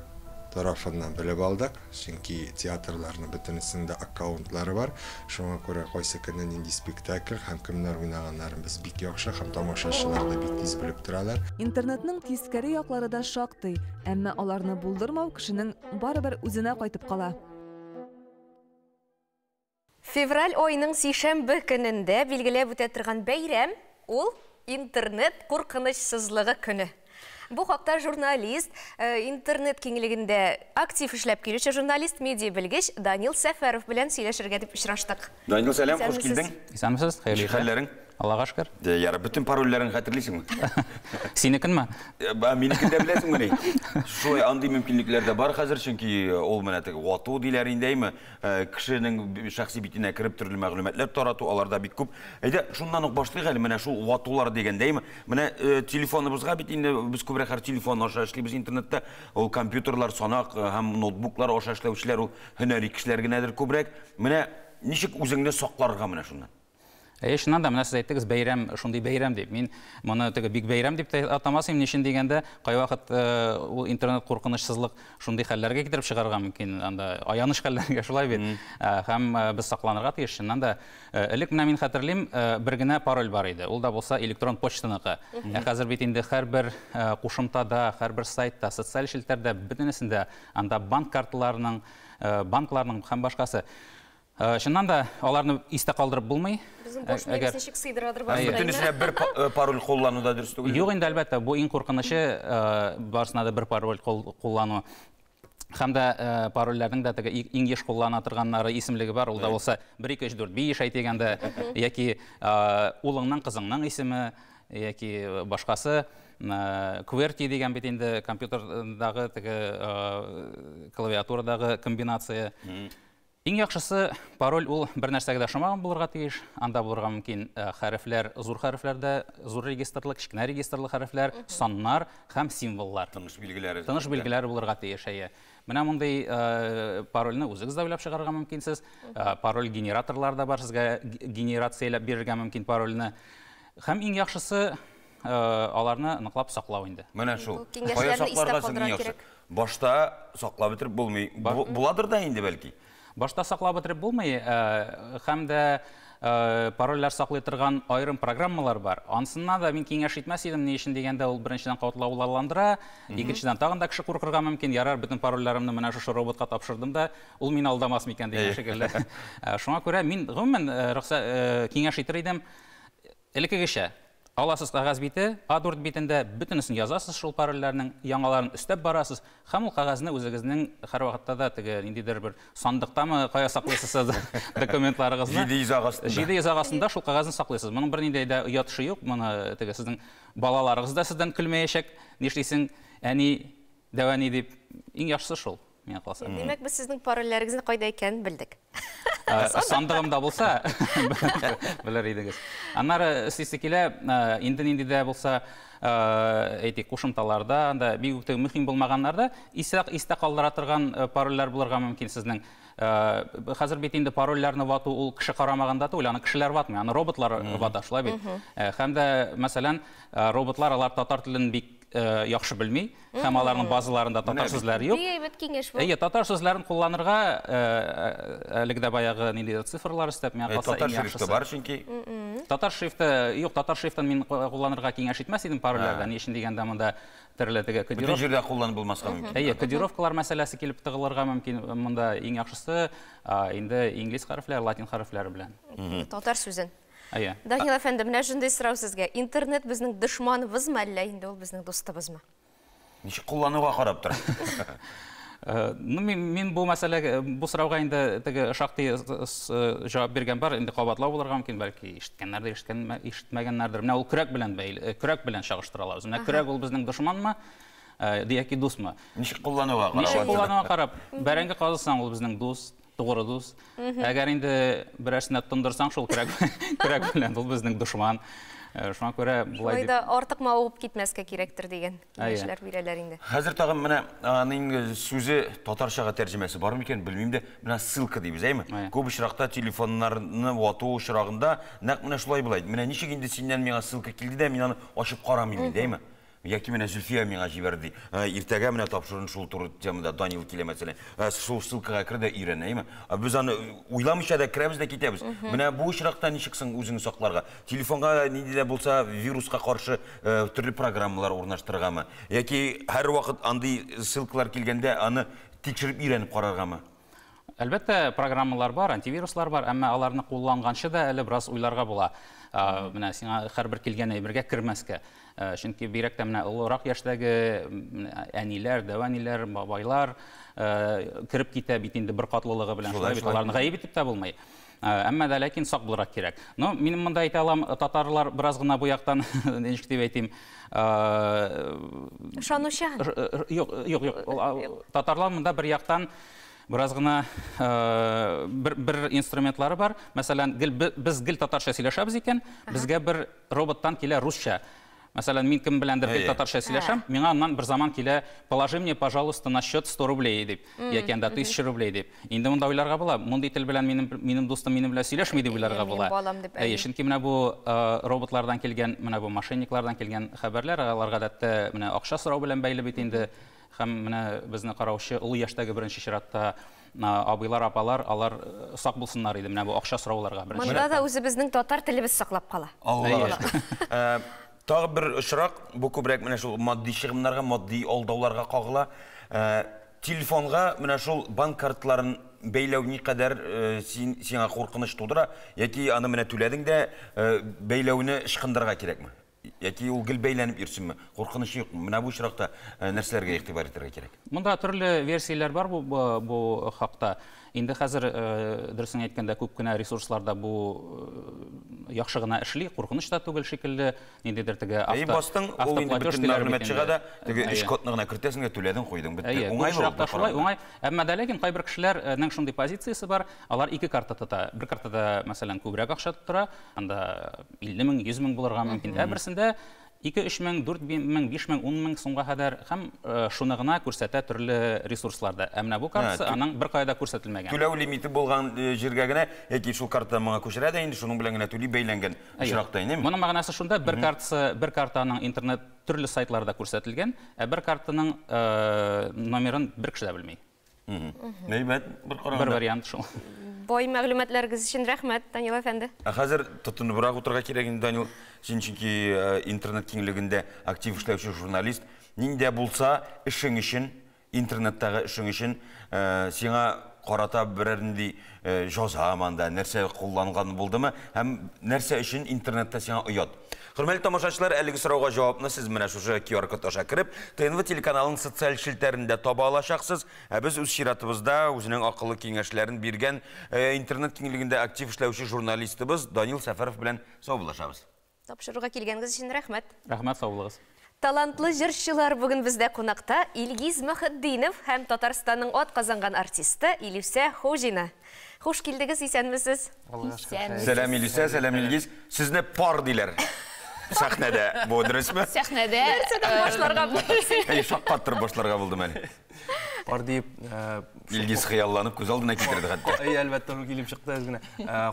тарафыннан белеп алдык, чөнки театрларның бөтенесенең дә аккаунтлары бар. Шуңа күрә кайсы көнне нинди спектакль һәм кемнәр уйнаганнарын без бик яхшы һәм тамашачылар да бик тиз белеп торалар. Интернетның тискәре яклары да шактый, әмма аларны булдырмау кешенең барыбер үзенә кайтып кала. Февраль аеның сишәмбе көнендә билгеләп үтә торган бәйрәм ул интернет куркынычсызлыгы көне. Бу хакта журналист, интернет киңлегендә актив эшләп килүче журналист, медиа белгеч Данил Сәфәров белән сөйләшергә дип очраштык. Данил, сәлам, хуш килдең. Исәнмесез, хәерле Ничек хәлләрең? Аллага шөкер. Яра, бөтен парольләрен хәтерлисеңме? Синекенме? Минекен дә беләсеңмени? Шулай андый мөмкинлекләр дә бар хәзер, чөнки ул менә теге вату диләр инде, әйме? Кешенең шәхси битенә кереп төрле мәгълүматлар тарату, алар да бик күп. Әйдә, шуннан ук башлыйк әле, менә шул ватулар дигәндә, әйме? Менә телефоныбызга бит инде без күбрәк хәзер телефон аша эшлибез интернетта. Ул компьютерлар, санак һәм ноутбуклар аша эшләүчеләр ул һөнәри кешеләр генәдер күбрәк. Менә ничек үзеңне сакларга менә шуннан? Әйе, чыннан да, менә сез әйттегез, бәйрәм, шундый бәйрәм дип. Мин моны теге бик бәйрәм дип тә атамас идем, ни өчен дигәндә, кайвакыт ул интернет куркынычсызлык шундый хәлләргә китереп чыгарырга мөмкин, анда аяныч хәлләргә, шулай бит. Һәм без сакланырга тиеш, чыннан да. Элек менә мин хәтерлим, бер генә пароль бар иде. Ул да булса электрон почтаныкы. Ә хәзер бит инде һәрбер кушымтада, һәрбер сайтта, социаль челтәрдә, бөтенесендә анда банк карталарының, банкларның һәм башкасы. Чыннан да, аларны истә калдырып булмый. Безнең баш миебез ничек сыйдырадыр башта. Бөтенесенә бер пароль куллану да дөрес түгел. Юк инде, әлбәттә, бу иң куркынычы, барысына да бер пароль куллану. Һәм дә парольләрнең дә теге иң еш куллана торганнары исемлеге бар, ул да булса 1, 2, 3, 4, 5 әйтик анда, яки улыңның, кызыңның исеме, яки башкасы. QWERTY дигән бит инде компьютердагы теге клавиатурадагы комбинация. Иң яхшысы пароль ул бер нәрсәгә дә ошамаган булырга тиеш. Анда булырга мөмкин хәрефләр, зур хәрефләрдә, зур регистрлы, кечкенә регистрлы хәрефләр, саннар һәм символлар. Тыныш билгеләре. Тыныш билгеләре булырга тиеш, әйе. Менә мондый парольне үзегез дә уйлап чыгарырга мөмкинсез. Пароль генераторлар да бар, сезгә генерацияләп бирергә мөмкин парольне. Һәм иң яхшысы аларны ныклап саклау инде. Менә шул. Кая сакларга соң иң яхшы? Башта саклап бетереп булмый. Буладыр да инде бәлки. Башта саклап бетереп булмый, һәм дә парольләр саклый торган аерым программалар бар. Ансыннан да мин киңәш итмәс идем, ни өчен дигәндә, ул беренчедән катлаулыландыра, икенчедән тагын да кеше куркырга мөмкин. Ярар, бөтен парольләремне менә шушы роботка тапшырдым да, ул мине алдамас микән дигән шикелле. Шуңа күрә мин гомумән киңәш итер идем, элеккегечә аласыз кәгазь бите, А4 битендә бөтенесен язасыз шул парольләрнең, яңаларын өстәп барасыз, һәм ул кәгазьне үзегезнең һәрвакытта да теге ниндидер бер сандыктамы, кая саклыйсыз сез документларыгызны? Җиде йөз астында. 700 астында шул кәгазьне саклыйсыз. Моның бернинди дә оятышы юк, моны теге сезнең балаларыгыз да сездән көлмәячәк. Нишлисең, әни, дәү әни дип, иң яхшысы шул. Миңа калса. Димәк, без сезнең парольләрегезне кайда икәнен белдек. Сандыгымда булса, белер идегез. Аннары эшлисе килә, инде нинди дә булса, әйтик, кушымталарда, анда бик үк мөһим булмаганнарда истә калдыра торган парольләр булырга мөмкин сезнең. Хәзер бит инде парольләрне вату ул кеше карамаганда түгел, аны кешеләр ватмый, аны роботлар вата, шулай бит. Һәм дә, мәсәлән, роботлар алар татар телен бик яхшы белми, һәм аларның базаларында татар сүзләре юк. Бик әйбәт киңәш бу. Әйе, татар сүзләрен кулланырга әлеге дә баягы ниндидер цифрлар өстәп, миңа калса, Татар шрифты бар чөнки. Татар шрифты юк, татар шрифтын мин кулланырга киңәш итмәс идем парольләрдә. Ни өчен дигәндә, монда төрле теге кодировка. Бөтен җирдә кулланып булмаска мөмкин. Әйе, кодировкалар мәсьәләсе килеп тыгылырга мөмкин. Монда иң яхшысы инде инглиз хәрефләре, латин хәрефләре белән. Татар сүзен. Әйе. Данил әфәнде, менә шундый сорау сезгә. Интернет безнең дошманыбызмы, әллә инде ул безнең дустыбызмы? Ничек куллануга карап тора. Ну, мин бу мәсьәләгә, бу сорауга инде теге шактый җавап биргән бар, инде кабатлау булырга мөмкин, бәлки ишеткәннәрдер, ишетмәгәннәрдер. Менә ул көрәк белән бәйле, көрәк белән чагыштыра алабыз. Менә көрәк ул безнең дошманмы, яки дусмы? Ничек куллануга карап. Ничек куллануга карап. Бәрәңге казысаң, ул безнең дус, тугры дус. Әгәр инде берәрсенә тондырсаң, шул көрәк белән ул безнең дошман. Шуңа күрә болай дип. Шулай да артык мавыгып китмәскә кирәктер дигән киңәшләр бирәләр инде. Хәзер тагын менә аның сүзе татарчага тәрҗемәсе бар микән, белмим дә. Менә ссылка дибез, әйме? Күп очракта телефоннарны вату очрагында нәкъ менә шулай була. Менә ничек инде синнән миңа ссылка килде дә, мин аны ачып карамыйм инде, әйме? Яки менә Зөлфия миңа җибәрде, ди. Иртәгә менә тапшырын шул туры темада Данил килә, мәсәлән. Шул ссылкага кер дә өйрән, әйеме? Без аны уйламыйча да керәбез дә китәбез. Менә бу очракта ничек соң үзеңне сакларга? Телефонга нинди дә булса вируска каршы төрле программалар урнаштырыргамы? Яки һәрвакыт андый ссылкалар килгәндә аны тикшереп өйрәнеп караргамы? Әлбәттә, программалар бар, антивируслар бар, әмма аларны кулланганчы да әле бераз уйларга була. Менә сиңа һәрбер килгән әйбергә кермәскә. Чөнки бигрәк тә менә олырак яшьтәге әниләр, дәү әниләр, бабайлар кереп китә бит инде беркатлылыгы белән. Шулай бит, аларны гаеп итеп тә булмый. Әмма дә ләкин сак булырак кирәк. Но минем монда әйтә алам, татарлар бераз гына бу яктан, ничек дип әйтим, Ышанучан. Юк, юк, юк. Татарлар монда бер яктан бераз гына бер инструментлары бар. Мәсәлән, гел без гел татарча сөйләшәбез икән, безгә бер роботтан килә русча. Мәсәлән, мин кем беләндер гел татарча сөйләшәм, миңа аннан бер заман килә, положи мне, пожалуйста, на счет 100 рублей дип, яки анда 1000 рублей дип. Инде монда уйларга була, мондый тел белән минем минем дустым минем белән сөйләшми дип уйларга була. Әйе, чөнки менә бу роботлардан килгән, менә бу мошенниклардан килгән хәбәрләр, алар гадәттә менә акча сорау белән бәйле бит инде. Һәм менә безне караучы олы яшьтәге беренче чиратта абыйлар, апалар, алар сак булсыннар иде менә бу акча сорауларга беренче. Монда да үзебезнең татар телебез саклап кала. Аллага шөкер. Тагы бер очрак, бу күбрәк менә шул матди чыгымнарга, матди алдауларга кагыла. Телефонга менә шул банк картларын бәйләү никадәр сиңа куркыныч тудыра, яки аны менә түләдең дә, бәйләүне ычкындырырга кирәкме? Яки ул гел бәйләнеп йөрсенме? Куркыныч юкмы? Менә бу очракта нәрсәләргә игътибар итәргә кирәк? Монда төрле версияләр бар бу хакта. Инде хәзер, дөресен әйткәндә, күп кенә ресурсларда бу яхшы гына эшли, куркыныч та түгел шикелле. Ниндидер теге авто, бастың, ул инде бөтен мәгълүмат чыга да, теге өч кодны гына кертәсең дә түләдең, куйдың, бетте. Уңайлы ул бер шулай, уңай. Әмма дә ләкин кайбер кешеләрнең шундый позициясе бар, алар ике карта тота. Бер картада, мәсәлән, күбрәк акча тоттыра, анда 50 мең, 100 мең булырга мөмкин. Ә берсендә 2, 3 мең, 4 мең, 5 мең, 10 мең сумга кадәр һәм шуны гына күрсәтә төрле ресурсларда. Ә менә бу картасы аның беркая да күрсәтелмәгән. Түләү лимиты булган җиргә генә яки шул картадан моңа күчерә дә инде, шуның белән генә түли бәйләнгән очракта инде. Моның мәгънәсе шунда, бер картасы, бер картаның интернет төрле сайтларда күрсәтелгән, ә бер картаның номерын бер кеше дә белми. Әйбәт, бер караганда. Бер вариант шул. Бай мәгълүматларыгыз өчен рәхмәт, Данил әфәнде. Ә хәзер тотыныбрак утырырга кирәк инде, Данил. Син чөнки интернет киңлегендә актив эшләүче журналист. Нинди дә булса эшең өчен, интернеттагы эшең өчен сиңа карата берәр нинди җаза анда, нәрсә кулланган булдымы һәм нәрсә өчен интернетта сиңа оят? Хөрмәтле тамашачылар, әлеге сорауга җавапны сез менә шушы QR-код аша кереп, ТНВ телеканалының социаль челтәрендә таба алачаксыз. Ә без үз чиратыбызда үзенең акыллы киңәшләрен биргән интернет киңлегендә актив эшләүче журналистыбыз Данил Сәфәров белән саубуллашабыз. Тапшыруга килгәнегез өчен рәхмәт. Рәхмәт, сау булыгыз. Талантлы җырчылар бүген бездә кунакта Илгиз Мөхетдинов һәм Татарстанның атказанган артисты Илүсә Хуҗина. Хуш килдегез, исәнмесез. Сәлам Илүсә, сәлам Илгиз. Сезне пар диләр. Сәхнәдә бу дөресме? Сәхнәдә. Нәрсәдән башларга булды? Әй, шаккаттырып башларга булдым әле. Пар дип, Илгиз хыялланып күз алдына китерде хәтта. Әй, әлбәттә, ул килеп чыкты әз генә.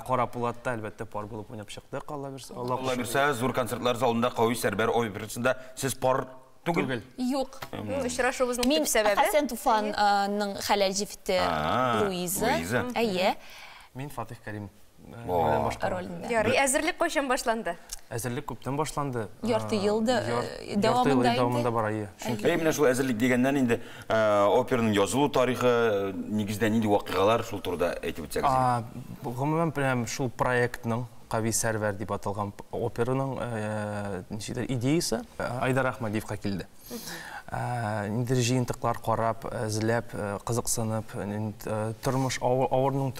Кара Пулатта, әлбәттә, пар булып уйнап чыктык, Алла бирсә. Алла бирсә, зур концертлар залында Кави Сәрбәр операсында сез пар түгел? Юк. Очрашуыбызның төп сәбәбе? Мин Хәсән Туфанның хәләл җефете Луиза. Әйе. Мин Фатих Кәрим ролендә. Ярый, әзерлек кайчан башланды? Әзерлек күптән башланды. Ярты ел да дәвамында инде. Дәвамында бара, әйе. Чөнки Әй, менә шул әзерлек дигәннән инде операның язылу тарихы, нигездә нинди вакыйгалар, шул турыда әйтеп үтсәгез. Гомумән, прям шул проектның Кави Сәрвәр дип аталган операның ничектер идеясы Айдар Әхмәдиевка килде. Ниндидер җыентыклар карап, эзләп, кызыксынып, тормыш авырның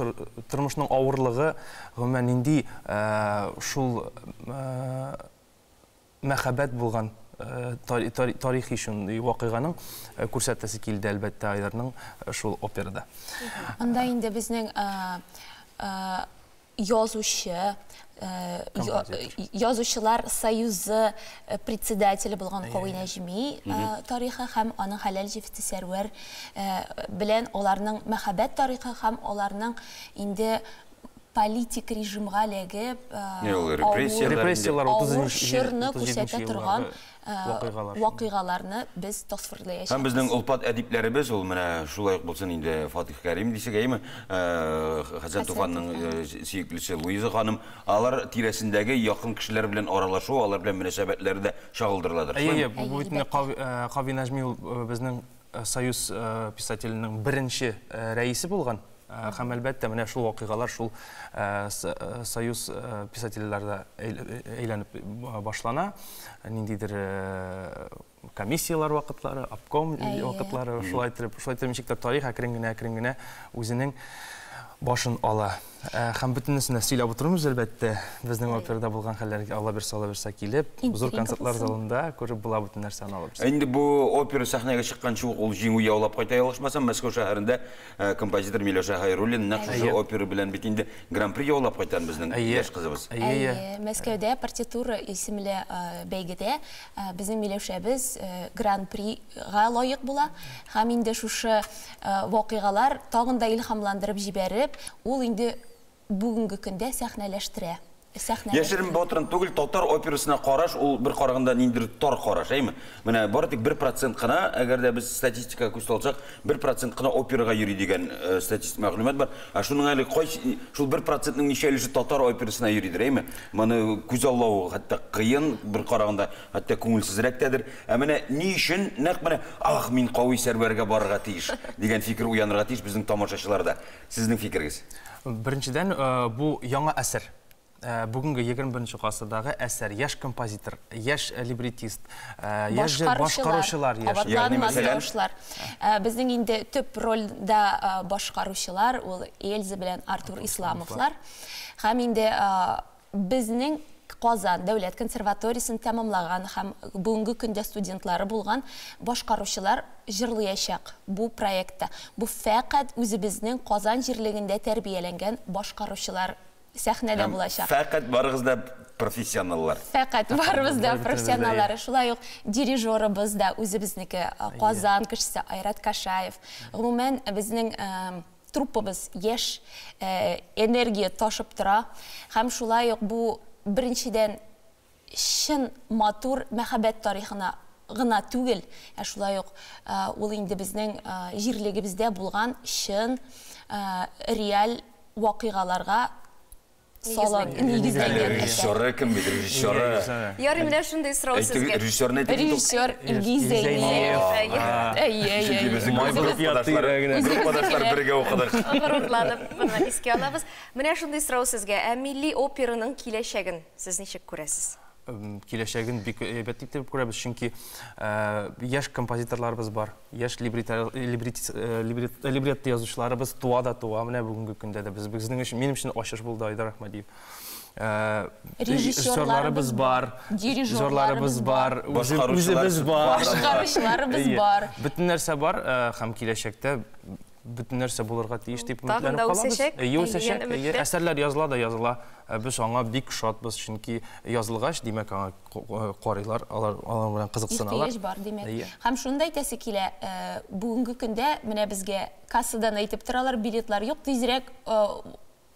тормышның авырлыгы, гомумән нинди шул мәхәббәт булган тарихи шундый вакыйганың күрсәтәсе килде, әлбәттә, Айдарның шул операда. Анда инде безнең язучы, язучылар союзы председателе булган Кави Нәҗми тарихы һәм аның хәләл җефете Сәрвәр белән аларның мәхәббәт тарихы һәм аларның инде политик режимга эләгеп, репрессияләр, авыр чорны күрсәтә торган вакыйгаларны без тасвирлаячакбыз. Һәм безнең олпат әдипләребез, ул менә шулай ук булсын инде Фатих Кәрим дисек, әйеме? Хәсән Туфанның сөеклесе Луиза ханым, алар тирәсендәге якын кешеләр белән аралашу, алар белән мөнәсәбәтләре дә чагылдырыладыр. Әйе, бу бит Кави Нәҗми ул безнең Союз писателенең беренче рәисе булган. Һәм әлбәттә, менә шул вакыйгалар шул Союз писательләрдә әйләнеп башлана. Ниндидер комиссияләр вакытлары, обком вакытлары, шулай итеп, шулай итеп ничек тә тарих әкрен генә, әкрен генә үзенең башын ала. Һәм бөтенесен дә сөйләп утырмыйбыз, әлбәттә. Безнең операда булган хәлләр Алла бирсә, Алла бирсә килеп, зур концертлар залында күреп була бөтен нәрсәне алып. Инде бу опера сәхнәгә чыкканчы ук ул җиңү яулап кайта, ялгышмасам, Мәскәү шәһәрендә композитор Миләүшә Хәйруллина нәкъ шушы опера белән бит инде Гран-при яулап кайткан безнең яшь кызыбыз. Әйе, Мәскәүдә партитура исемле бәйгедә безнең Миләүшәбез Гран-прига лаек була. Һәм инде шушы вакыйгалар тагын да илһамландырып җибәреп, ул инде бүгенге көндә сәхнәләштерә. Яшерен батырын түгел, татар операсына караш ул бер караганда ниндидер тар караш, әйме? Менә бары тик 1% кына, әгәр дә без статистикага күз салсак, 1% кына операга йөри дигән статистик мәгълүмат бар. Ә шуның әле кайсы шул 1%-ның ничә өлеше татар операсына йөридер, әйме? Моны күзаллау хәтта кыен, бер караганда хәтта күңелсезрәк тәдер. Ә менә ни өчен нәкъ менә ах, мин Кави Сәрвәргә барырга тиеш дигән фикер уянырга тиеш безнең тамашачыларда. Сезнең фикерегез? Беренчедән, бу яңа әсәр. Бүгенге 21 гасырдагы әсәр, яшь композитор, яшь либретист, яшь башкаручылар, яшь. Кабатланмас тавышлар. Безнең инде төп рольдә башкаручылар ул Эльза белән Артур Исламовлар. Һәм инде безнең Казан дәүләт консерваториясен тәмамлаган һәм бүгенге көндә студентлары булган башкаручылар җырлыячак бу проектта. Бу фәкать үзебезнең Казан җирлегендә тәрбияләнгән башкаручылар сәхнәдә булачак. Фәкать барыгыз да профессионаллар. Фәкать барыбыз да профессионаллар. Шулай ук дирижерыбыз да үзебезнеке, Казан кешесе Айрат Кашаев. Гомумән, безнең труппабыз яшь, энергия ташып тора. Һәм шулай ук бу беренчедән чын матур мәхәббәт тарихына гына түгел, ә шулай ук ул инде безнең җирлегебездә булган чын реаль вакыйгаларга нигезләнгән. Режиссеры кем бит, режиссеры. Ярый, менә шундый сорау сезгә. Режиссерны әйтеп Режиссер Илгиз Зәйниев. Чөнки безнең группадашлар бергә укыдык. Горурланып моны искә алабыз. Менә шундый сорау сезгә. Ә милли операның киләчәген сез ничек күрәсез? Киләчәген бик әйбәт итеп күрәбез, чөнки яшь композиторларыбыз бар, яшь либретто язучыларыбыз туа да туа. Менә бүгенге көндә дә безнең өчен, минем өчен ачыш булды Айдар Әхмәдиев. Режиссерларыбыз бар, дирижерларыбыз бар, үзебез бар, башкаручыларыбыз бар. Бөтен нәрсә бар һәм киләчәктә бөтен нәрсә булырга тиеш дип өметләнеп калабыз. Әйе, үсәчәк. Әсәрләр языла да языла. Без аңа бик шатбыз, чөнки язылгач, димәк, аңа карыйлар, алар алар белән кызыксыналар. Ихтыяҗ бар, димәк. Һәм шуны да әйтәсе килә, бүгенге көндә менә безгә кассадан әйтеп торалар, билетлар юк, тизрәк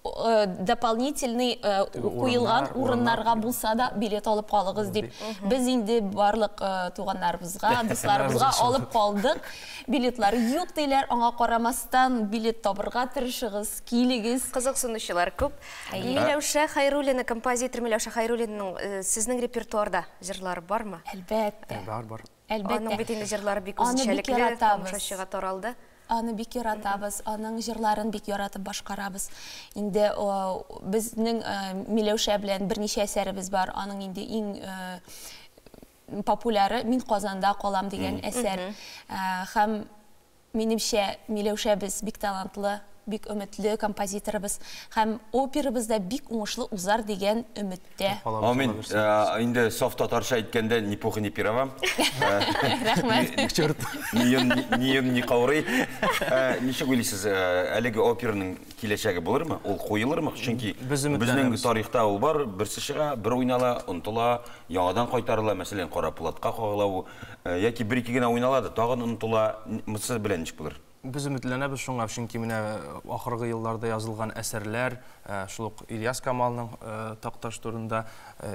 дополнительный куелган урыннарга булса да билет алып калыгыз дип. Без инде барлык туганнарыбызга, дусларыбызга алып калдык. Билетлар юк диләр, аңа карамастан билет табырга тырышыгыз, килегез. Кызыксынучылар күп. Миләүшә Хәйруллина, композитор Миләүшә Хәйруллинаның сезнең репертуарда җырлары бармы? Әлбәттә. Бар, бар. Әлбәттә. Аның бит инде җырлары бик үзенчәлекле, тамашачыга таралды. Аны бик яратабыз, аның җырларын бик яратып башкарабыз. Инде безнең Миләүшә белән берничә әсәребез бар. Аның инде иң популяры «Мин Казанда калам» дигән әсәр. Һәм минемчә, Миләүшәбез бик талантлы, бик өметле композиторыбыз. Һәм операбыз да бик уңышлы узар дигән өметтә. Амин. Инде саф татарча әйткәндә, ни пуха, ни пирога. Рәхмәт. Ни йон, ни каурый. Ничек уйлыйсыз, әлеге операның киләчәге булырмы? Ул куелырмы? Чөнки безнең тарихта ул бар, берсе чыга, бер уйнала, онытыла, яңадан кайтарыла, мәсәлән, Кара Пулатка кагыла ул, яки бер-ике генә уйнала да, тагын онытыла. Монысы белән ничек булыр? Без өметләнәбез шуңа, чөнки менә ахыргы елларда язылган әсәрләр, шул ук Ильяс Камалның Такташ турында,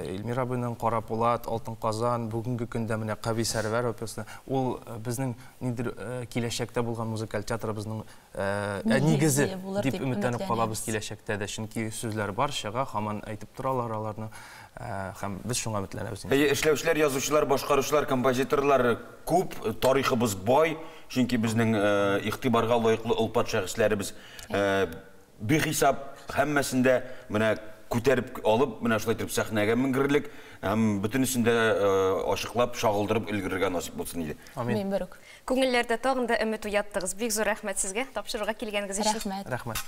Эльмир абыйның Кара Пулат, Алтын Казан, бүгенге көндә менә Кави Сәрвәр операсы, ул безнең ниндидер киләчәктә булган музыкаль театрыбызның нигезе дип өметләнеп калабыз киләчәктә дә, чөнки сүзләр бар, чыга, һаман әйтеп торалар аларны. Һәм без шуңа өметләнәбез инде. Әйе, эшләүчеләр, язучылар, башкаручылар, композиторлар күп, тарихыбыз бай, чөнки безнең игътибарга лаеклы олпат шәхесләребез бихисап, һәммәсен дә менә күтәреп алып, менә шулай итеп сәхнәгә менгерерлек һәм бөтенесен дә ачыклап, чагылдырып өлгерергә насыйп булсын иде. Амин. Амин, берүк. Күңелләрдә тагын да өмет уяттыгыз. Бик зур рәхмәт сезгә тапшыруга килгәнегез өчен. Рәхмәт. Рәхмәт.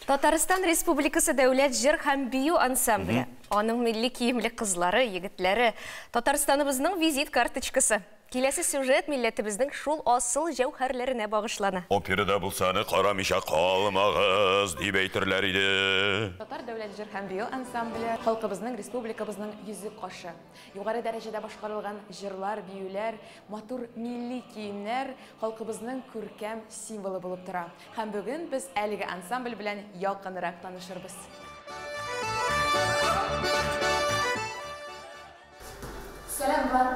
Татарстан Республикасы дәүләт җыр һәм бию ансамбле, аның милли киемле кызлары, егетләре, Татарстаныбызның визит карточкасы. Киләсе сюжет милләтебезнең шул асыл җәүһәрләренә багышлана. Операда булса аны карамыйча калмагыз, дип әйтерләр иде. Татар дәүләт җыр һәм бию ансамбле, халкыбызның, республикабызның йөзек кашы. Югары дәрәҗәдә башкарылган җырлар, биюләр, матур милли киемнәр халкыбызның күркәм символы булып тора. Һәм бүген без әлеге ансамбль белән якынрак танышырбыз. Сәлам, Влад!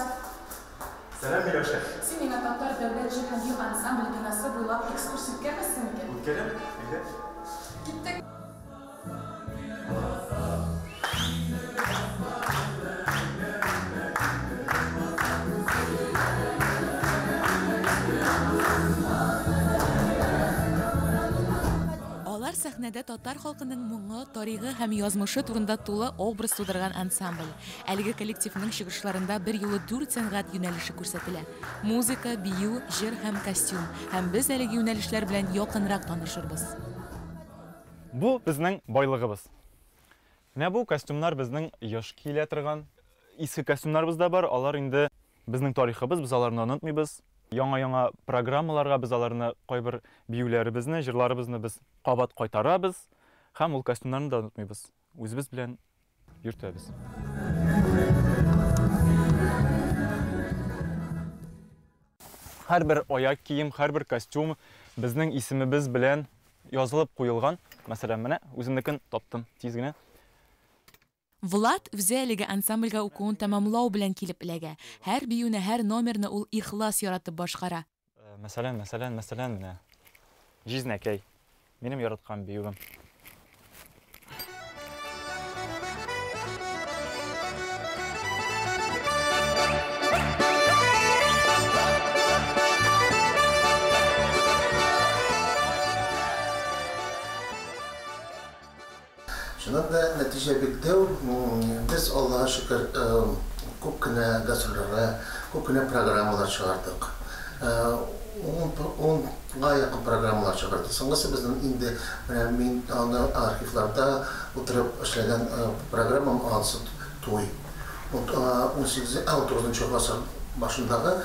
Сәлам, Миләүшә! Син миңа Татар дәүләт җыр һәм бию ансамбле бинасы буйлап экскурс үткәрмәссең микән? Үткәрәм, әйдә. Киттек! Алар сәхнәдә татар халкының моңы, тарихы һәм язмышы турында тулы образ тудырган ансамбль. Әлеге коллективның чыгышларында берьюлы дүрт сәнгать юнәлеше күрсәтелә. Музыка, бию, җыр һәм костюм. Һәм без әлеге юнәлешләр белән якынрак танышырбыз. Бу безнең байлыгыбыз. Менә бу костюмнар безнең еш киелә торган. Иске костюмнарыбыз да бар, алар инде безнең тарихыбыз, без аларны онытмыйбыз. Яңа-яңа программаларга без аларны кайбер биюләребезне, җырларыбызны без кабат кайтарабыз һәм ул костюмнарны да онытмыйбыз. Үзебез белән йөртәбез. Һәрбер аяк кием, һәрбер костюм безнең исемебез белән язылып куелган. Мәсәлән, менә үземнекен таптым тиз генә. Влад үзе әлеге ансамбльгә укуын тәмамлау белән килеп эләгә. Һәр биюне, һәр номерны ул ихлас яратып башкара. Мәсәлән, мәсәлән, мәсәлән, менә Җизнәкәй. Минем яраткан биюем. Чыннан да, нәтиҗә бик дәү. Без, Аллага шөкер, күп кенә гастрольләргә, күп кенә программалар чыгардык. Унга якын программалар чыгардык. Соңгысы безнең инде менә мин аны архивларда утырып эшләгән программам анысы туй. 18, 19 гасыр башындагы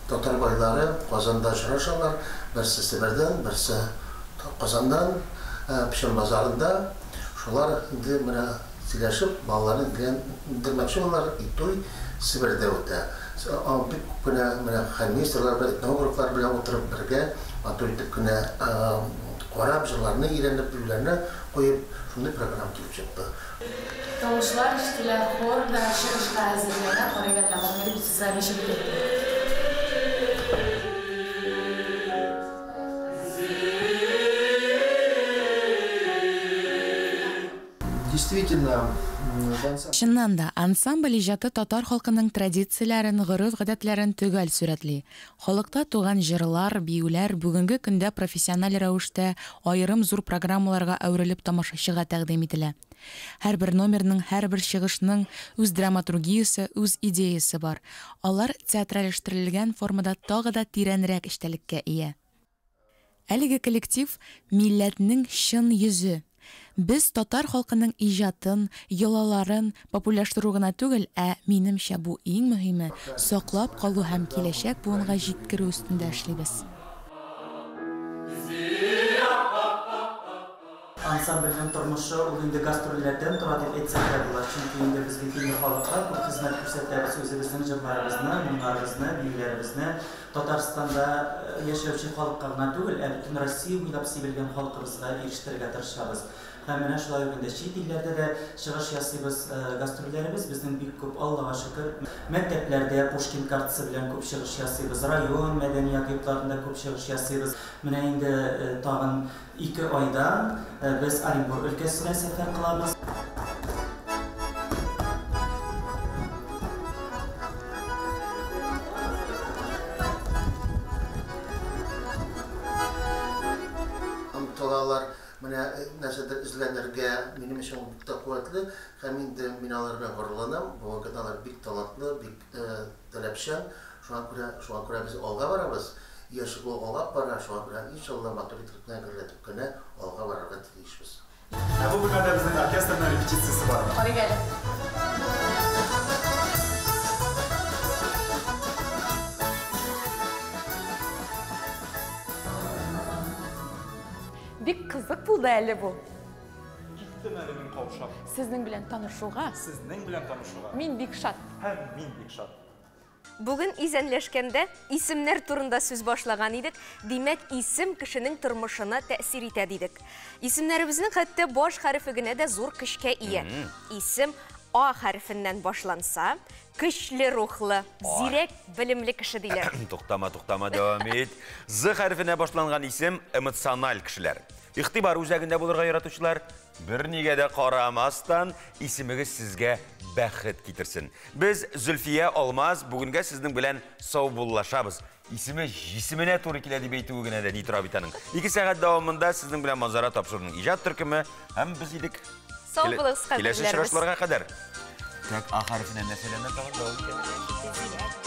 татар байлары Казанда очрашалар. Берсе Себердән, берсе Казаннан, Печән базарында. Шулар инде менә сөйләшеп, балаларын өйләндермәкче булалар, и туй Себердә үтә. Бик күп кенә менә хормейстерлар белән, этнографлар белән утырып бергә матур итеп кенә карап, җырларны өйрәнеп, биюләрне куеп, шундый программа килеп чыкты. Тавышлар ишетелә, хор да чыгышка әзерләнә, карыйк әле аларны репетициягә ничек үтә. Действительно, Чыннан да, ансамбль иҗаты татар халкының традицияләрен, гореф-гадәтләрен төгәл сурәтли. Халыкта туган җырлар, биюләр бүгенге көндә профессиональ рәвештә аерым зур программаларга әверелеп тамашачыга тәкъдим ителә. Һәрбер номерның, һәрбер чыгышның үз драматургиясе, үз идеясе бар. Алар театральләштерелгән формада тагы да тирәнрәк эчтәлеккә ия. Әлеге коллектив милләтнең чын йөзе. Без татар халкының иҗатын, йолаларын популярлаштыру гына түгел, ә, минемчә, бу иң мөһиме, саклап калу һәм киләчәк буынга җиткерү өстендә эшлибез. Ансамбльнең тормышы ул инде гастрольләрдән тора дип әйтсәк тә була, чөнки инде без бит инде халыкка күп хезмәт күрсәтәбез, үзебезнең җырларыбызны, моңнарыбызны, биюләребезне Татарстанда яшәүче халыкка гына түгел, ә бөтен Россия буйлап сибелгән халкыбызга ирештерергә тырышабыз. Һәм менә шулай ук инде чит илләрдә дә чыгыш ясыйбыз. Гастрольләребез безнең бик күп, Аллага шөкер. Мәктәпләрдә Пушкин картасы белән күп чыгыш ясыйбыз, район мәдәният йортларында күп чыгыш ясыйбыз. Менә инде тагын Ике айдан без Оренбур өлкәсенә сәфәр кылабыз. Омтылалар, менә нәрсәдер эзләнергә, минем өчен ул бик тә куәтле, һәм инде мин алар белән горурланам, бүгенге көндә алар бик талантлы, бик таләпчән, шуңа күрә, шуңа күрә без алга барабыз. Яшь ул алга бара, шуңа күрә, иншалла, матур итеп кенә, гөрләтеп кенә алга барырга тиешбез. Ә бу бүлмәдә безнең оркестрның репетициясе бара. Карыйк әле. Бик кызык булды әле бу. Киттем әле мин каушап. Сезнең белән танышуга. Сезнең белән танышуга. Мин бик шат. Һәм мин бик шат. Бүген изәнләшкәндә исемнәр турында сүз башлаган идек. Димәк, исем кешенең тормышына тәэсир итә дидек. Исемнәребезнең хәтта баш хәрефе генә дә зур көчкә ия. Исем А хәрефеннән башланса, көчле рухлы, зирәк, белемле кеше диләр. Туктама, туктама, дәвам ит. З хәрефенә башланган исем эмоциональ кешеләр. Игътибар үзәгендә булырга яратучылар, бернигә дә карамастан, исемегез сезгә бәхет китерсен. Без, Зөлфия, Алмаз, бүгенгә сезнең белән саубуллашабыз. Исеме җисеменә туры килә дип әйтүе генә дә ни тора бит аның. Ике сәгать дәвамында сезнең белән Манзара тапшыруының иҗат төркеме һәм без идек. Сау булыгыз, Киләсе кадерлеләребез. очрашуларга кадәр. Так, А хәрефенә нәрсәләрне тагын дәвам итәбез?